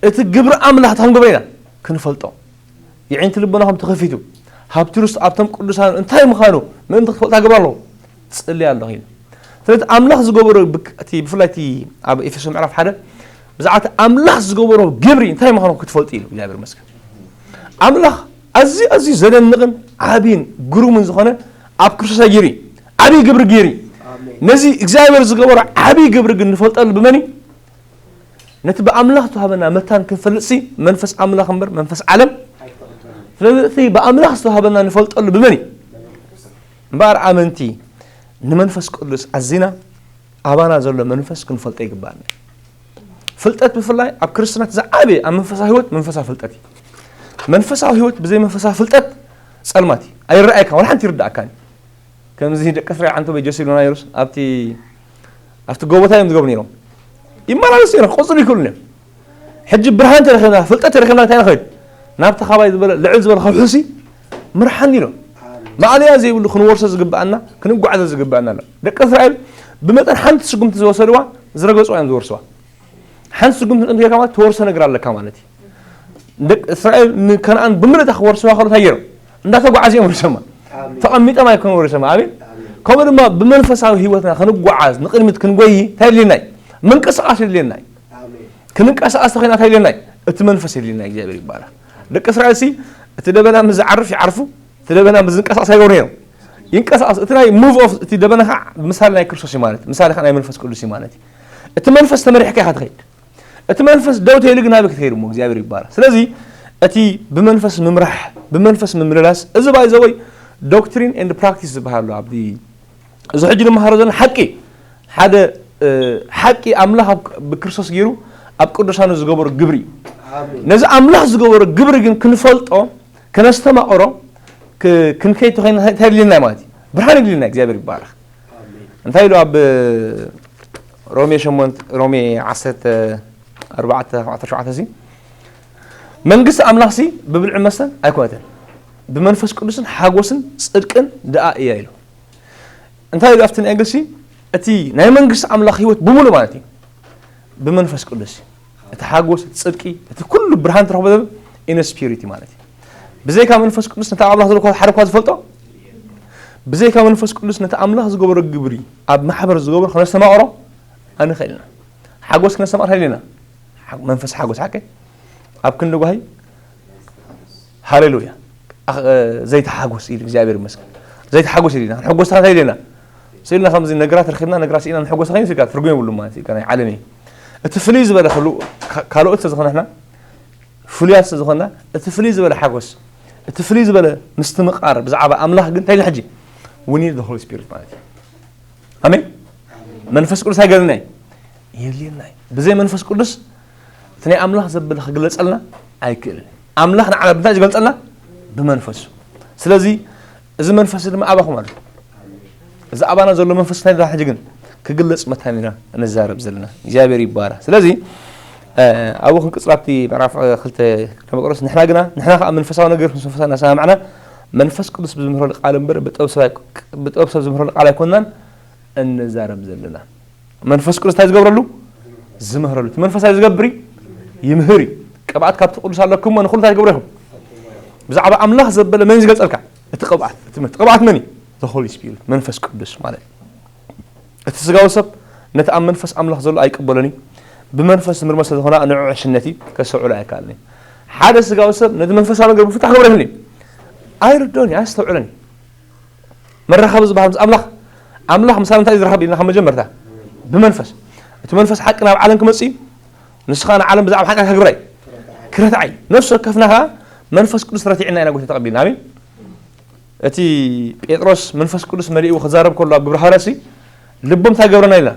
እቲ ግብሪ ኣምላኽ ታንጎበ ኢና ክንፈልጦ የዒንቲ ልቦናኹም ተኸፊቱ ሃብቲ ርስቱ ኣብቶም ቅዱሳን እንታይ ምዃኑ ምእንቲ ክትፈልጣ ግብሪ ኣለኹ ጽሊ ኣለኹ ኢሉ። ስለዚ ኣምላኽ ዝገበሮ ብክ- እቲ ብፍላይ እቲ ኣብ ኤፌሶ ምዕራፍ ሓደ ብዛዕባ እቲ ኣምላኽ ዝገበሮ ግብሪ እንታይ ምዃኑ ክትፈልጡ ኢሉ እግዚኣብሔር መስገን ኣምላኽ ኣዝዩ ኣዝዩ ዘደንቕን ዓብይን ግሩምን ዝኾነ ኣብ ክርስቶስ ገይሩ እዩ። ዓብዪ ግብሪ ገይሩ እዩ። ነዚ እግዚኣብሔር ዝገበሮ ዓብዪ ግብሪ ግን ንፈልጠሉ ብመን እዩ? ነቲ ብኣምላኽ ዝተዋህበና መታን ክንፈልጥሲ መንፈስ ኣምላኽ እምበር መንፈስ ዓለም። ስለዚ እቲ ብኣምላኽ ዝተዋህበና ንፈልጠሉ ብመን እዩ? እምበኣር ኣመንቲ ንመንፈስ ቅዱስ ኣዚና ኣባና ዘሎ መንፈስ ክንፈልጦ ይግባኣና። ፍልጠት ብፍላይ ኣብ ክርስትና እቲ ዝዓበየ ኣብ መንፈሳዊ ህይወት መንፈሳዊ ፍልጠት እዩ። መንፈሳዊ ህይወት ብዘይ መንፈሳዊ ፍልጠት ጸልማት እዩ። ኣይረኣየካ፣ ወላ ሓንቲ ይርዳእካን እዩ። ከምዚ ደቂ እስራኤል ዓንቶ በጀስ ኢሉና ነይሩስ ኣብቲ ኣብቲ ጎቦታ እዮም ዝገብሩ ነይሮም። ይመላለሱ ነይሮም፣ ክቆጽሩ ይክእሉ እዮም። ሕጂ ብርሃን ተረኺብና፣ ፍልጠት ተረኺብና እንታይ ንኽእል? ናብቲ ካባይ ዝበለ ልዕል ዝበለ ከውሕሲ ምርሓን ኢሎም። ማእለያ ዘይብሉ ክንወርሶ ዝግብኣና፣ ክንጓዓዞ ዝግብኣና ኣሎ። ደቂ እስራኤል ብመጠን ሓንቲ ስጉምቲ ዝወሰድዋ ዝረገጽዋ እዮም ዝወርስዋ። ሓንቲ ስጉምቲ ምእንቲ ጌርካ ማለት ትወርሶ ነገር ኣለካ ማለት እዩ። ደቂ እስራኤል ንከነኣን ብምልእታ ክወርስዋ ከሎ እንታይ ገይሮም? እንዳተጓዓዙ እዮም ወሪሶማ። ተቐሚጦም ኣይኮኑ ወሪሶማ። ኣሜን። ከምኡ ድማ ብመንፈሳዊ ህይወትና ክንጓዓዝ ንቕድሚት ክንጎይ እንታይ የድልየና እዩ? ምንቅስቓስ የድልየና እዩ። ክንንቀሳቐስ ተኾይና እንታይ የድልየና እዩ? እቲ መንፈስ የድልየና እዩ። እግዚኣብሔር ይባረክ። ደቂ እስራኤል ሲ እቲ ደበና ምስ ዝዓርፍ ይዓርፉ፣ እቲ ደበና ምስ ዝንቀሳቐስ ኣይገብሩ ነይሮም። ይንቀሳቐስ። እቲ ናይ ሙቭ ኦፍ እቲ ደበና ከዓ ምሳሌ ናይ ክርስቶስ እዩ ማለት፣ ምሳሌ ከዓ ናይ መንፈስ ቅዱስ እዩ ማለት እዩ። እቲ መንፈስ ተመሪሕካ ኢኻ ትኸይድ። እቲ መንፈስ ደው ተይሉ ግን ናበይ ክትከይድ እሞ እግዚኣብሔር ይባረክ። ስለዚ እቲ ብመንፈስ ምምራሕ፣ ብመንፈስ ምምልላስ፣ እዚ ባይ ዘወይ ዶክትሪን ኤንድ ፕራክቲስ ዝበሃል ኣሎ። ኣብቲ እዚ ሕጂ ንመሃሮ ዘለና ሓቂ ሓደ ሓቂ ኣምላኽ ብክርስቶስ ገይሩ ኣብ ቅዱሳኑ ዝገበሩ ግብሪ እዩ። ነዚ ኣምላኽ ዝገበሩ ግብሪ ግን ክንፈልጦ ከነስተማቕሮ ክንከይድ ተኮይና እንታይ የድልየና ማለት እዩ? ብርሃን የድልየና። እግዚኣብሔር ይባረክ። እንታይ ኢሉ ኣብ ሮሜ ሸሞንተ ሮሜ ዓሰርተ ኣርባዕተ ኣርባዕተ ሸውዓተ ሲ መንግስቲ ኣምላኽሲ ብብልዒ መስተን ኣይኮነትን ብመንፈስ ቅዱስን ሓጎስን ጽድቅን ደኣ እያ ኢሉ። እንታይ ኢሉ ኣብቲ ናይ እንግሊዝሲ እቲ ናይ መንግስቲ ኣምላኽ ህይወት ብምሉእ ማለት እዩ ብመንፈስ ቅዱስ እዩ። እቲ ሓጎስ፣ እቲ ጽድቂ፣ እቲ ኩሉ ብርሃን ትረኽቦ ዘሎ ኢን ስፒሪት እዩ ማለት እዩ። ብዘይካ መንፈስ ቅዱስ ነቲ ኣምላኽ ዘሎ ሓደ እኳ ዝፈልጦ፣ ብዘይካ መንፈስ ቅዱስ ነቲ ኣምላኽ ዝገበሮ ግብሪ ኣብ ማሕበር ዝገበሮ ክነስተማቕሮ ኣንኽእል ኢና። ሓጎስ ክነስተማቕር ኸእል ኢና። ሓ-፣ መንፈስ ሓጎስ ሓቀ ኣብ ክንዲ ጓሂ። ሃሌሉያ። ኣኽ-፣ እ፣ ዘይተሓጎስ ኢሉ እግዚኣብሔር ይመስገን። ዘይተሓጎስ ኢሉ ኢና። ክንሕጎስ እንታይ ኢልና? ስኢልና ከምዚ ነገራት ረኺብና፣ ነገራት ስኢና ንሕጎስ ኸይኑ ስኢልካ ትርጉም የብሉ ማለት እዩ። ናይ ዓለም እዩ። እቲ ፍልይ ዝበለ ክሉ-፣ ካ-፣ ካልኦት ስለ ዝኾነ ንሕና ፍሉያት ስለ ዝኾንና፣ እቲ ፍልይ ዝበለ ሓጎስ፣ እቲ ፍልይ ዝበለ ምስትምቓር ብዛዕባ ኣምላኽ ግን እንታይ ኢልና ሕጂ? We need the Holy Spirit ማለት እዩ። ኣሜን። መንፈስ ቅዱስ ኣይገለና እዩ። የድልየና እዩ። ብዘይ መንፈስ ቅዱስ እቲ ናይ ኣምላኽ ዘበለ ክግለጸልና ኣይክእልን። ኣምላኽ ንዓና ብምንታይ ዝገልጸልና? ብመንፈሱ። ስለዚ እዚ መንፈስ ድማ ኣባኹም ኣሎ። እዚ ኣባና ዘሎ መንፈስ እንታይ ደኣ ሕጂ ግን ክግለጽ መታን ኢና ንዛረብ ዘለና። እግዚኣብሔር ይባረክ። ስለዚ፣ እ፣ ኣብኡ ክንቅጽል ኣብቲ ምዕራፍ፣ እ፣ ክልተ መቆሮስ ንሕና ግና፣ ንሕና ከኣ መንፈሳዊ ነገር ምስ መንፈሳዊ እናሰማማዕና መንፈስ ቅዱስ ብዝምህረሉ ቃል እምበር ብጥበብ ሰብ ኣይ-፣ ብጥበብ ሰብ ዝምህረሉ ቃል ኣይኮንናን እንዛረብ ዘለና። መንፈስ ቅዱስ እንታይ ዝገብረሉ? ዝምህረሉ። እቲ መንፈስ እንታይ ዝገብር እዩ? ይምህር እዩ። ቅብኣት ካብቲ ቅዱስ ኣለኩም እሞ ንኹሉ እንታይ ትገብሩ ኢኹም? ብዛዕባ ኣምላኽ ዘበለ መን እዩ ዝገልጸልካ? እቲ ቅብኣት፣ እቲ ትምህርቲ። ቅብኣት መን እዩ? The Holy Spirit፣ መንፈስ ቅዱስ ማለት እዩ። እቲ ስጋዊ ሰብ ነቲ ኣብ መንፈስ ኣምላኽ ዘሎ ኣይቅበሎን እዩ። ብመንፈስ ዝምርመር ስለ ዝኾነ ንዑ ዕሽነት እዩ፣ ከስተውዕሎ ኣይከኣልን እዩ። ሓደ ስጋዊ ሰብ ነቲ መንፈሳዊ ነገር ብፍታሕ ክገብሮ ኣይኽእልን እዩ። ኣይርድኦን እዩ፣ ኣየስተውዕሎን እዩ። መራኸቢ ዝበሃል ምስ ኣምላኽ፣ ኣምላኽ ምሳና እንታይ እዩ ዝራኸብ ኢልና ካብ መጀመርታ? ብመንፈስ። እቲ መንፈስ ሓቂ ናብ ዓለም ክመጽእ እዩ። ንሱ ኸኣ ንዓለም ብዛዕባ ሓቂ ክግብራ እዩ። ክረትዓ እዩ። ነፍሲ ወከፍና ኸኣ መንፈስ ቅዱስ ረቲዕና ኢና ጎይታ ተቐቢልና። ኣሜን። እቲ ጴጥሮስ መንፈስ ቅዱስ መሊእዎ ክዛረብ ከሎ ኣብ ግብረ ሃዋርያት ሲ፣ ልቦም እንታይ ገብረና ኢልና?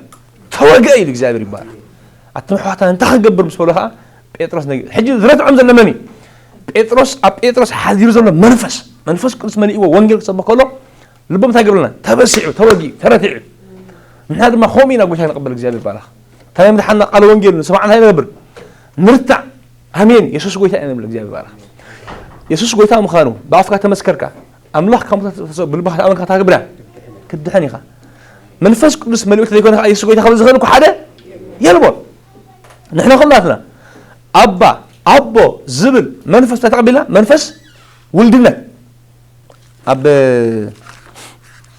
ተወግአ ኢሉ እግዚኣብሔር ይባረክ። ኣቱም ኣሕዋትና እንታይ ክንገብር ምስ በሎ ኸኣ ጴጥሮስ ነጊ-፣ ሕጂ ዝረትዖም ዘሎ መን እዩ? ጴጥሮስ፣ ኣብ ጴጥሮስ ሓዲሩ ዘሎ መንፈስ፣ መንፈስ ቅዱስ መሊእዎ ወንጌል ክሰብኽ ከሎ ልቦም እንታይ ገብረና? ተበሲዑ፣ ተወጊኡ፣ ተረቲዑ። ንሕና ድማ ከምኡ ኢና ጎይታ ንቕበል እግዚኣብሔር ይባረክ። እንታይ ምድሓና ቃል ወንጌል ንሰማዕ እንታይ ንገብር? ንርታዕ። ኣሜን። የሱስ ጎይታ እዩ ንብል እግዚኣብሔር ይባረክ። የሱስ ጎይታ ምዃኑ ብኣፍካ ተመስከርካ፣ ኣምላኽ ካብ ሙታት ተሰ-፣ ብልብኻ ተኣመንካ ታግብራ ክትድሕን ኢኻ። መንፈስ ቅዱስ መሊኡ ተዘይኮነ ከዓ የሱስ ጎይታ ክብል ዝኽእል እኮ ሓደ የልቦን። ንሕና ኩላትና ኣባ፣ ኣቦ ዝብል መንፈስ እንታይ ተቐቢልና? መንፈስ ውልድነት። ኣብ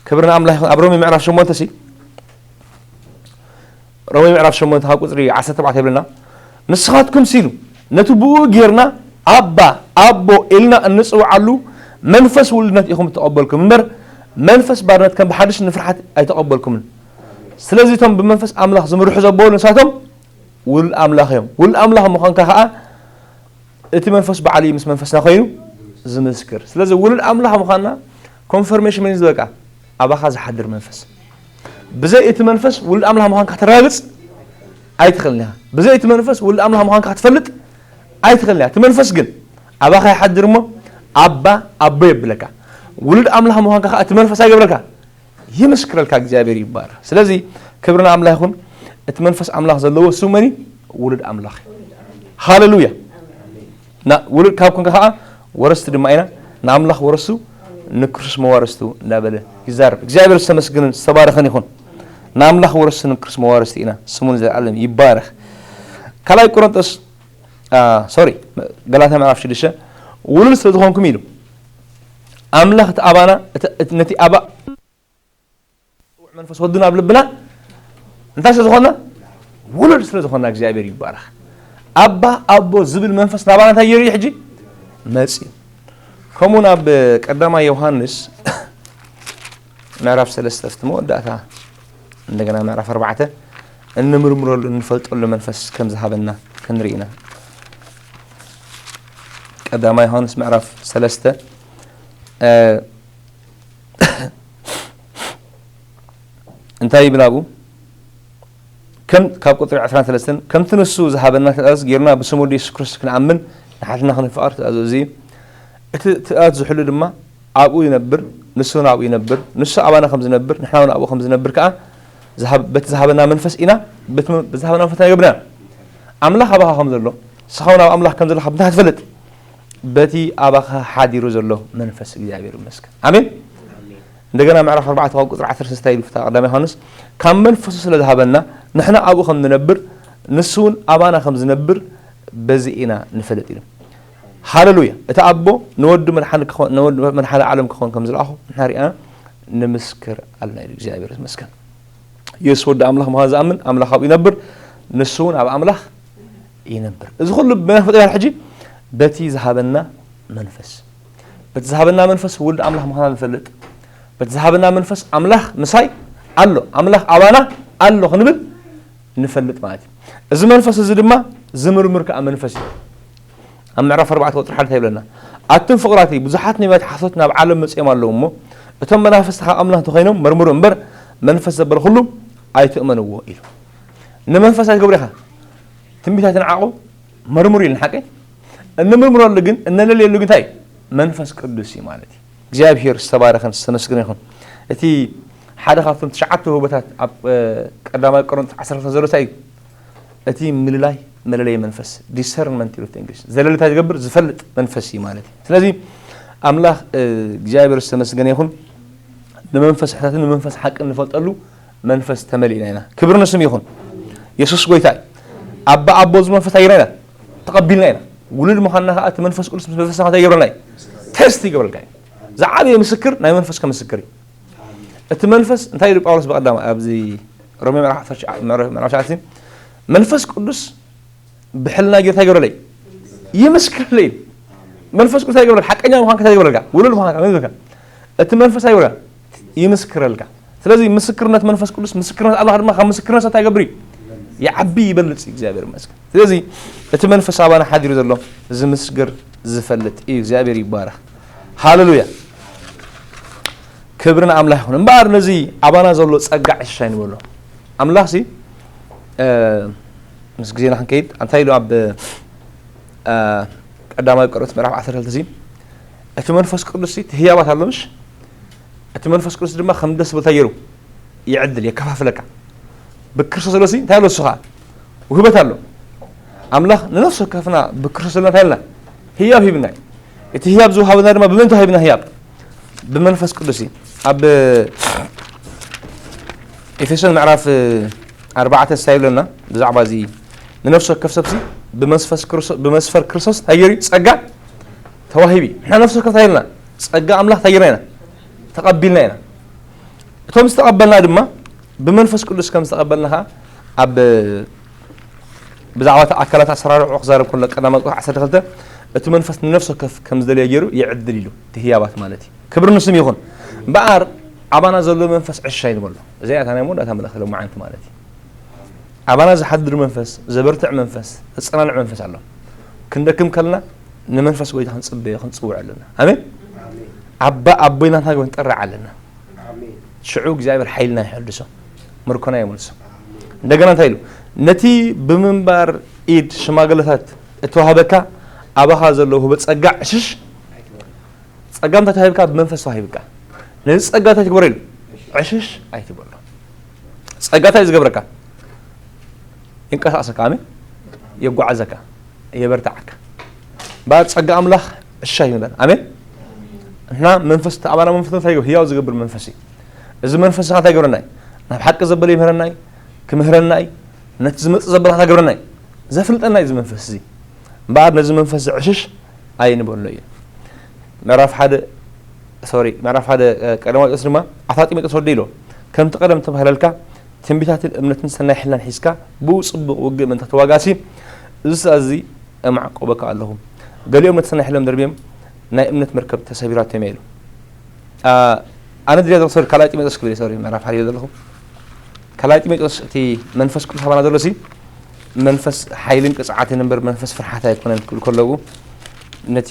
ክብሪ ንኣምላኽ ይኹን። ኣብ ሮሜ ምዕራፍ ሸሞንተ ሲ፣ ሮሜ ምዕራፍ ሸሞንተ ካብ ቁጽሪ ዓሰርተ ኣርባዕተ ይብለና፣ "ንስኻትኩም ሲሉ ነቲ ብኡ ጌርና ኣባ፣ ኣቦ ኢልና እንጽውዓሉ መንፈስ ውሉድነት ኢኹም እተቐበልኩም እምበር፣ መንፈስ ባርነት ከም ብሓድሽ ንፍርሓት ኣይተቐበልኩምን። ስለዚ እቶም ብመንፈስ ኣምላኽ ዝምርሑ ዘበሉ ንሳቶም ውሉድ ኣምላኽ እዮም። ውሉድ ኣምላኽ ምዃንካ ኸኣ እቲ መንፈስ በዓል እዩ ምስ መንፈስና ኮይኑ ዝምስክር። ስለዚ ውሉድ ኣምላኽ ምዃንና ኮንፈርሜሽን መን እዩ ዝበቃ? ኣባኻ ዝሓድር መንፈስ። ብዘይ እቲ መንፈስ ውሉድ ኣምላኽ ምዃንካ ከተረጋግጽ ኣይትኽእልን ኢኻ። ብዘይ እቲ መንፈስ ውሉድ ኣምላኽ ምዃንካ ክትፈልጥ ኣይትኽእልን ኢኻ። እቲ መንፈስ ግን ኣባኻ ይሓድር እሞ ኣባ፣ ኣቦ የብለካ። ውሉድ ኣምላኽ ምዃንካ ኸኣ እቲ መንፈስ ኣይገብረልካ? ይምስክረልካ፣ እግዚኣብሔር ይባረክ። ስለዚ ክብሪ ንኣምላኽ ይኹን። እቲ መንፈስ ኣምላኽ ዘለዎ እሱ መን እዩ? ውሉድ ኣምላኽ እዩ። ሃሌሉያ። ና-፣ ውሉድ ካብ ኮንካ ኸዓ ወረስቲ ድማ ኢና። ንኣምላኽ ወረሱ ንክርስቶስ መዋርስቱ እንዳበለ ይዛረብ። እግዚኣብሔር ዝተመስገነን ዝተባረኸን ይኹን። ንኣምላኽ ወረሱ ንክርስቶስ መዋርስቲ ኢና። ስሙ ንዘለዓለም ይባረክ። ካልኣይ ቆሮንጦስ፣ አ፣ ሶሪ፣ ገላትያ ምዕራፍ ሽዱሽተ፣ ውሉድ ስለ ዝኾንኩም ኢሉ ኣምላኽ እቲ ኣባና፣ እቲ፣ እቲ፣ ነቲ ኣባ ጽውዕ መንፈስ ወዱ ናብ ልብና እንታይ ስለ ዝኾንና? ውሉድ ስለ ዝኾንና እግዚኣብሔር ይባረኽ። ኣባ ኣቦ ዝብል መንፈስ ናባና እንታይ ገይሩ እዩ ሕጂ? መጺኡ። ከምኡ ናብ ቀዳማይ ዮሃንስ ምዕራፍ ሰለስተ፣ ኣብቲ መወዳእታ እንደገና ምዕራፍ ኣርባዕተ እንምርምረሉ እንፈልጠሉ መንፈስ ከም ዝሃበና ክንርኢ ኢና። ቀዳማይ ዮሃንስ ምዕራፍ ሰለስተ፣ እ፣ እንታይ ይብል ኣብኡ? ከም፣ ካብ ቁጽሪ ዕስራን ሰለስተን፣ "ከምቲ ንሱ ዝሃበና ትእዛዝ ጌርና ብስም ወዱ የሱስ ክርስቶስ ክንኣምን ንሓትና ክንፍቐር ትእዛዙ እዚ እዩ። እቲ ትእዛዝ ዝሕሉ ድማ ኣብኡ ይነብር፣ ንሱ እውን ኣብኡ ይነብር። ንሱ ኣባና ከም ዝነብር፣ ንሕና እውን ኣብኡ ከም ዝነብር ከኣ ዝሃብ-፣ በቲ ዝሃበና መንፈስ ኢና፣ በቲ መ-፣ ብዝሃበና መንፈስ ኢና ገብርና። ኣምላኽ ኣባኻ ከም ዘሎ፣ ንስኻ እውን ኣብ ኣምላኽ ከም ዘለኻ ብምንታይ ትፈልጥ? በቲ ኣባኻ ሓዲሩ ዘሎ መንፈስ እግዚኣብሔር ይመስገን። ኣሜን። እንደገና ምዕራፍ ኣርባዕተ ካብ ቁጽሪ ዓሰርተ ሰለስተ ኢሉ ፍትሐ ቀዳማይ ዮሃንስ፣ "ካብ መንፈሱ ስለ ዝሃበና ንሕና ኣብኡ ከም ንነብር ንሱ እውን ኣባና ከም ዝነብር በዚ ኢና ንፈልጥ" ኢሉ። ሃለሉያ። እቲ ኣቦ ንወዱ መድሓኒ ክኾን፣ ንወዱ መድሓኒ ዓለም ክኾን ከም ዝለኣኹ ንሕና ሪኣ ንምስክር ኣልና ኢሉ እግዚኣብሔር ይመስገን። የሱስ ወዲ ኣምላኽ ምዃኑ ዝኣምን ኣምላኽ ኣብኡ ይነብር፣ ንሱ እውን ኣብ ኣምላኽ ይነብር። እዚ ኩሉ ብመን ፈጢርና ሕጂ? በቲ ዝሃበና መንፈስ። በቲ ዝሃበና መንፈስ ውሉድ ኣምላኽ ምዃና ንፈልጥ። በቲ ዝሃበና መንፈስ ኣምላኽ ምሳይ ኣሎ፣ ኣምላኽ ኣባና ኣሎ ክንብል ንፈልጥ ማለት እዩ። እዚ መንፈስ እዚ ድማ ዝምርምር ከኣ መንፈስ እዩ። ኣብ ምዕራፍ ኣርባዕተ ቁጽሪ ሓደ እንታይ ይብለና? ኣቱም ፍቑራተይ፣ ብዙሓት ነቢያት ሓሶት ናብ ዓለም መጺኦም ኣለዉ እሞ፣ እቶም መናፍስቲ ካብ ኣምላኽ እንተኾይኖም መርምሩ እምበር፣ መንፈስ ዘበለ ኩሉ ኣይትእመንዎ ኢሉ። ንመንፈስ ኣይትገብሩ ኢኻ። ትንቢት ኣይትንዓቑ፣ መርምሩ ኢሉ ሓቂ። እንምርምረሉ ግን፣ እነለልየሉ ግን እንታይ እዩ? መንፈስ ቅዱስ እዩ ማለት እዩ። እግዚኣብሔር ዝተባረኸን ዝተመስገነ ይኹን። እቲ ሓደ ካብቶም ትሽዓተ ውህበታት ኣብ፣ እ፣ ቀዳማይ ቆሮንቶስ ዓሰርተ ክልተ ዘሎ እንታይ እዩ? እቲ ምልላይ መለለይ መንፈስ፣ ዲሰርንመንት ይሉት እንግሊዝ። ዘለሊ እንታይ ዝገብር? ዝፈልጥ መንፈስ እዩ ማለት እዩ። ስለዚ ኣምላኽ፣ እ፣ እግዚኣብሔር ዝተመስገነ ይኹን። ንመንፈስ ሕተትን ንመንፈስ ሓቅን ንፈልጠሉ መንፈስ ተመሊእና ኢና። ክብሪ ንስም ይኹን። የሱስ ጎይታ እዩ። ኣባ ኣቦ እዚ መንፈስ ኣይረና ኢና፣ ተቐቢልና ኢና። ውሉድ ምዃንና ከኣ እቲ መንፈስ ቅዱስ ምስ መንፈስና እንታይ ይገብረና እዩ? ቴስት ይገብረልካ እዩ። ዝዓበየ ምስክር ናይ መንፈስ ከምስክር እዩ። እቲ መንፈስ እንታይ ኢሉ ጳውሎስ ብቐዳም ኣብዚ ሮሜ ምዕራፍ ዓሰርተ ትሽዓተ፣ ምዕራፍ፣ ምዕራፍ ትሽዓተ፣ መንፈስ ቅዱስ ብሕልና ጌርታ ይገብረለይ፣ ይምስክረለይ። መንፈስ ቅዱስ እንታይ ይገብረልካ? ሓቀኛ ምዃንካ እንታይ ይገብረልካ? ውሉድ ምዃንካ፣ ምን ይገብረልካ? እቲ መንፈስ እንታይ ይገብረልካ? ይምስክረልካ። ስለዚ ምስክርነት መንፈስ ቅዱስ፣ ምስክርነት ኣምላኽ ድማ ካብ ምስክርነት እንታይ ይገብር እዩ? ይዓቢ፣ ይበልጽ እዩ። እግዚኣብሔር ይመስገን። ስለዚ እቲ መንፈስ ኣባና ሓዲሩ ዘሎ ዝምስክር፣ ዝፈልጥ እዩ። እግዚኣብሔር ይባረኽ። ሃሌሉያ። ክብሪ ንኣምላኽ ይኹን። እምበኣር ነዚ ኣባና ዘሎ ጸጋ ዕሽሽ ኣይንበሎ። ኣምላኽሲ፣ እ፣ ምስ ግዜና ክንከይድ፣ እንታይ ኢሉ ኣብ፣ እ፣ ቀዳማዊ ቆሮንቶስ ምዕራፍ ዓሰርተ ክልተ እዚ፣ እቲ መንፈስ ቅዱስሲ እቲ ህያባት ኣሎ፣ ምሽ? እቲ መንፈስ ቅዱስ ድማ ከም ደስ ዝብል እንታይ ገይሩ? ይዕድል፣ የከፋፍለካ። ብክርስቶስ ዘሎሲ እንታይ ኣሎ? እሱ ኸዓ ውህበት ኣሎ። ኣምላኽ ንነፍሲ ወከፍና ብክርስቶስ ዘለና እንታይ ኣለና? ህያብ ሂብና እዩ። እቲ ህያብ ዝወሃበና ድማ ብምንታይ ሂብና ህያብ? ብመንፈስ ቅዱስ እዩ። ኣብ ኤፌሶን ምዕራፍ ኣርባዕተ እንታይ ይብለና? ብዛዕባ እዚ ንነፍሲ ወከፍ ሰብሲ ብመስፈስ ክርስቶ-፣ ብመስፈር ክርስቶስ እንታይ ገይሩ እዩ? ጸጋ ተዋሂቡ እዩ። ንሕና ነፍሲ ወከፍ እንታይ ኢልና? ጸጋ ኣምላኽ እንታይ ገይርና ኢና? ተቐቢልና ኢና። እቶም ዝተቐበልና ድማ ብመንፈስ ቅዱስ ከም ዝተቐበልና ኸዓ ኣብ ብዛዕባ እቲ ኣካላት ኣሰራርዖ ክዛረብ ከሎ ቀዳማዊ ቆሮንቶስ ዓሰርተ ክልተ እቲ መንፈስ ንነፍሲ ወከፍ ከም ዝደለየ ገይሩ ይዕድል ኢሉ፣ እቲ ህያባት ማለት እዩ። ክብሪ ንስም ይኹን። እምበኣር ኣባና ዘሎ መንፈስ ዕሽ ኣይንበሎ። እዚኣ እታ ናይ መወዳእታ መልእኽቲ ሎማዓንቲ ማለት እዩ። ኣባና ዝሓድር መንፈስ፣ ዘበርትዕ መንፈስ፣ ዘጸናንዕ መንፈስ ኣሎ። ክንደክም ከለና ንመንፈስ ጎይታ ክንጽበዮ፣ ክንጽውዕ ኣለና። ኣሜን። ኣባ ኣቦይና እንታይ ክንጠርዕ ኣለና። ኣሜን። ሽዑ እግዚኣብሔር ሓይልና ይሕድሶ፣ ምርኮና ይመልሶ። ኣሜን። እንደገና እንታይ ኢሉ? ነቲ ብምንባር ኢድ ሽማግለታት እተዋህበካ ኣባኻ ዘሎ ውህበት ጸጋ ዕሽሽ። ጸጋ እንታይ ተዋሂብካ? ብመንፈስ ተዋሂብካ። ነዚ ጸጋ እንታይ ትግበሮ ኢሉ? ዕሽሽ ኣይትበሎ። ጸጋ እንታይ እዩ ዝገብረካ? የንቀሳቕሰካ፣ ኣሜን። የጓዓዘካ፣ የበርትዓካ። እምበኣር ጸጋ ኣምላኽ ዕሽሽ ኣይንበል። ኣሜን። ንሕና መንፈስ፣ እቲ ኣባና መንፈስ እንታይ ይገብር? ህያው ዝገብር መንፈስ እዩ። እዚ መንፈስ እዚ እንታይ ይገብረና እዩ? ናብ ሓቂ ዘበለ ይምህረና እዩ፣ ክምህረና እዩ። ነቲ ዝመጽእ ዘበለ እንታይ ይገብረና እዩ? ዘፍልጠና እዩ እዚ መንፈስ እዚ። እምበኣር ነዚ መንፈስ እዚ ዕሽሽ ኣይንበሎ እዩ። ምዕራፍ ሓደ፣ ሶሪ፣ ምዕራፍ ሓደ፣ እ፣ ቀዳማዊ ጴጥሮስ ድማ፣ ኣታ ጢሞቴዎስ ወደይ ኢሎ፣ ከምቲ ቀደም ተባህለልካ ትንቢታትን እምነትን ሰናይ ሕልናን ሒዝካ ብኡ ጽቡቕ ውግእ ምእንቲ ክትዋጋእሲ፣ እዚ ትእዛዝ እዚ እማዕቆበካ ኣለኹ። ገሊኦም ነቲ ሰናይ ሕልም ደርብዮም ናይ እምነት መርከብ ተሰቢራቶም እያ ኢሉ። ኣ፣ ኣነ ድልያ ዘለኹ፣ ሶሪ፣ ካልኣይ ጢሞቴዎስ ክብል እየ፣ ሶሪ፣ ምዕራፍ ሓደ ዘለኹ። ካልኣይ ጢሞቴዎስ፣ እቲ መንፈስ ቅዱስ ኣባና ዘሎሲ መንፈስ ሓይልን ቅጽዓትን እምበር መንፈስ ፍርሓት ኣይኮነን ክብል ከለዉ፣ ነቲ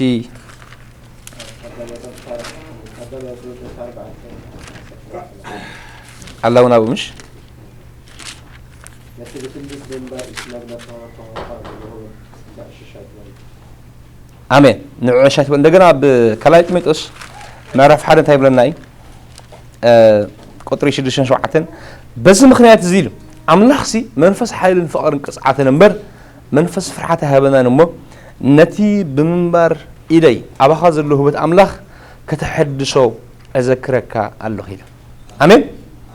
ኣላውን ኣብኡ ምሽ? ነቲ ብትንቢት ብምንባር ኢድ ሽማግለታት ተዋህበካ ዘለኹ ጸጋ ዕሽሽ ኣይትበል። ኣሜን። ንዕዑ ዕሽሽ ኣይትበል። እንደገና ኣብ ካልኣይ ጢሞቴዎስ ምዕራፍ ሓደ እንታይ ይብለና እዩ? እ፣ ቁጽሪ ሽዱሽተን ሸውዓተን፣ በዚ ምኽንያት እዚ ኢሉ፣ ኣምላኽሲ መንፈስ ሓይልን ፍቕርን ቅጽዓትን እምበር መንፈስ ፍርሓት ኣይሃበናን እሞ፣ ነቲ ብምንባር ኢደይ ኣባኻ ዘሎ ውህበት ኣምላኽ ከተሐድሶ እዘክረካ ኣለኹ ኢሉ። ኣሜን።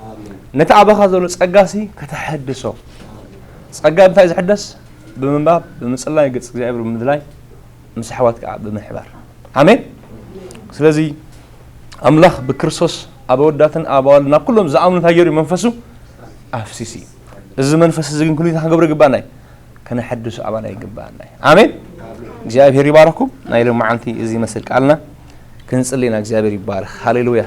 ኣሜን። ነቲ ኣባኻ ዘሎ ጸጋሲ ከተሐድሶ። ጸጋ ብምንታይ ዝሕደስ? ብምንባብ፣ ብምጽላይ፣ ገጽ እግዚኣብሔር ብምድላይ፣ ምስ ኣሕዋት ከዓ ብምሕባር። ኣሜን። ስለዚ ኣምላኽ ብክርስቶስ ኣብ ኣወዳትን ኣብ ኣዋልድን ኣብ ኩሎም ዝኣምኑ እንታይ ገይሩ እዩ? መንፈሱ ኣፍሲሱ እዩ። እዚ መንፈስ እዚ ግን ኩሉ ክንገብሮ ይግባና እዩ። ከነሐድሱ ኣባና ይግባና እዩ። ኣሜን። እግዚኣብሔር ይባረኩም። ናይ ሎማዓንቲ እዚ ይመስል ቃልና። ክንጽሊ ኢና። እግዚኣብሔር ይባረክ። ሃሌሉያ።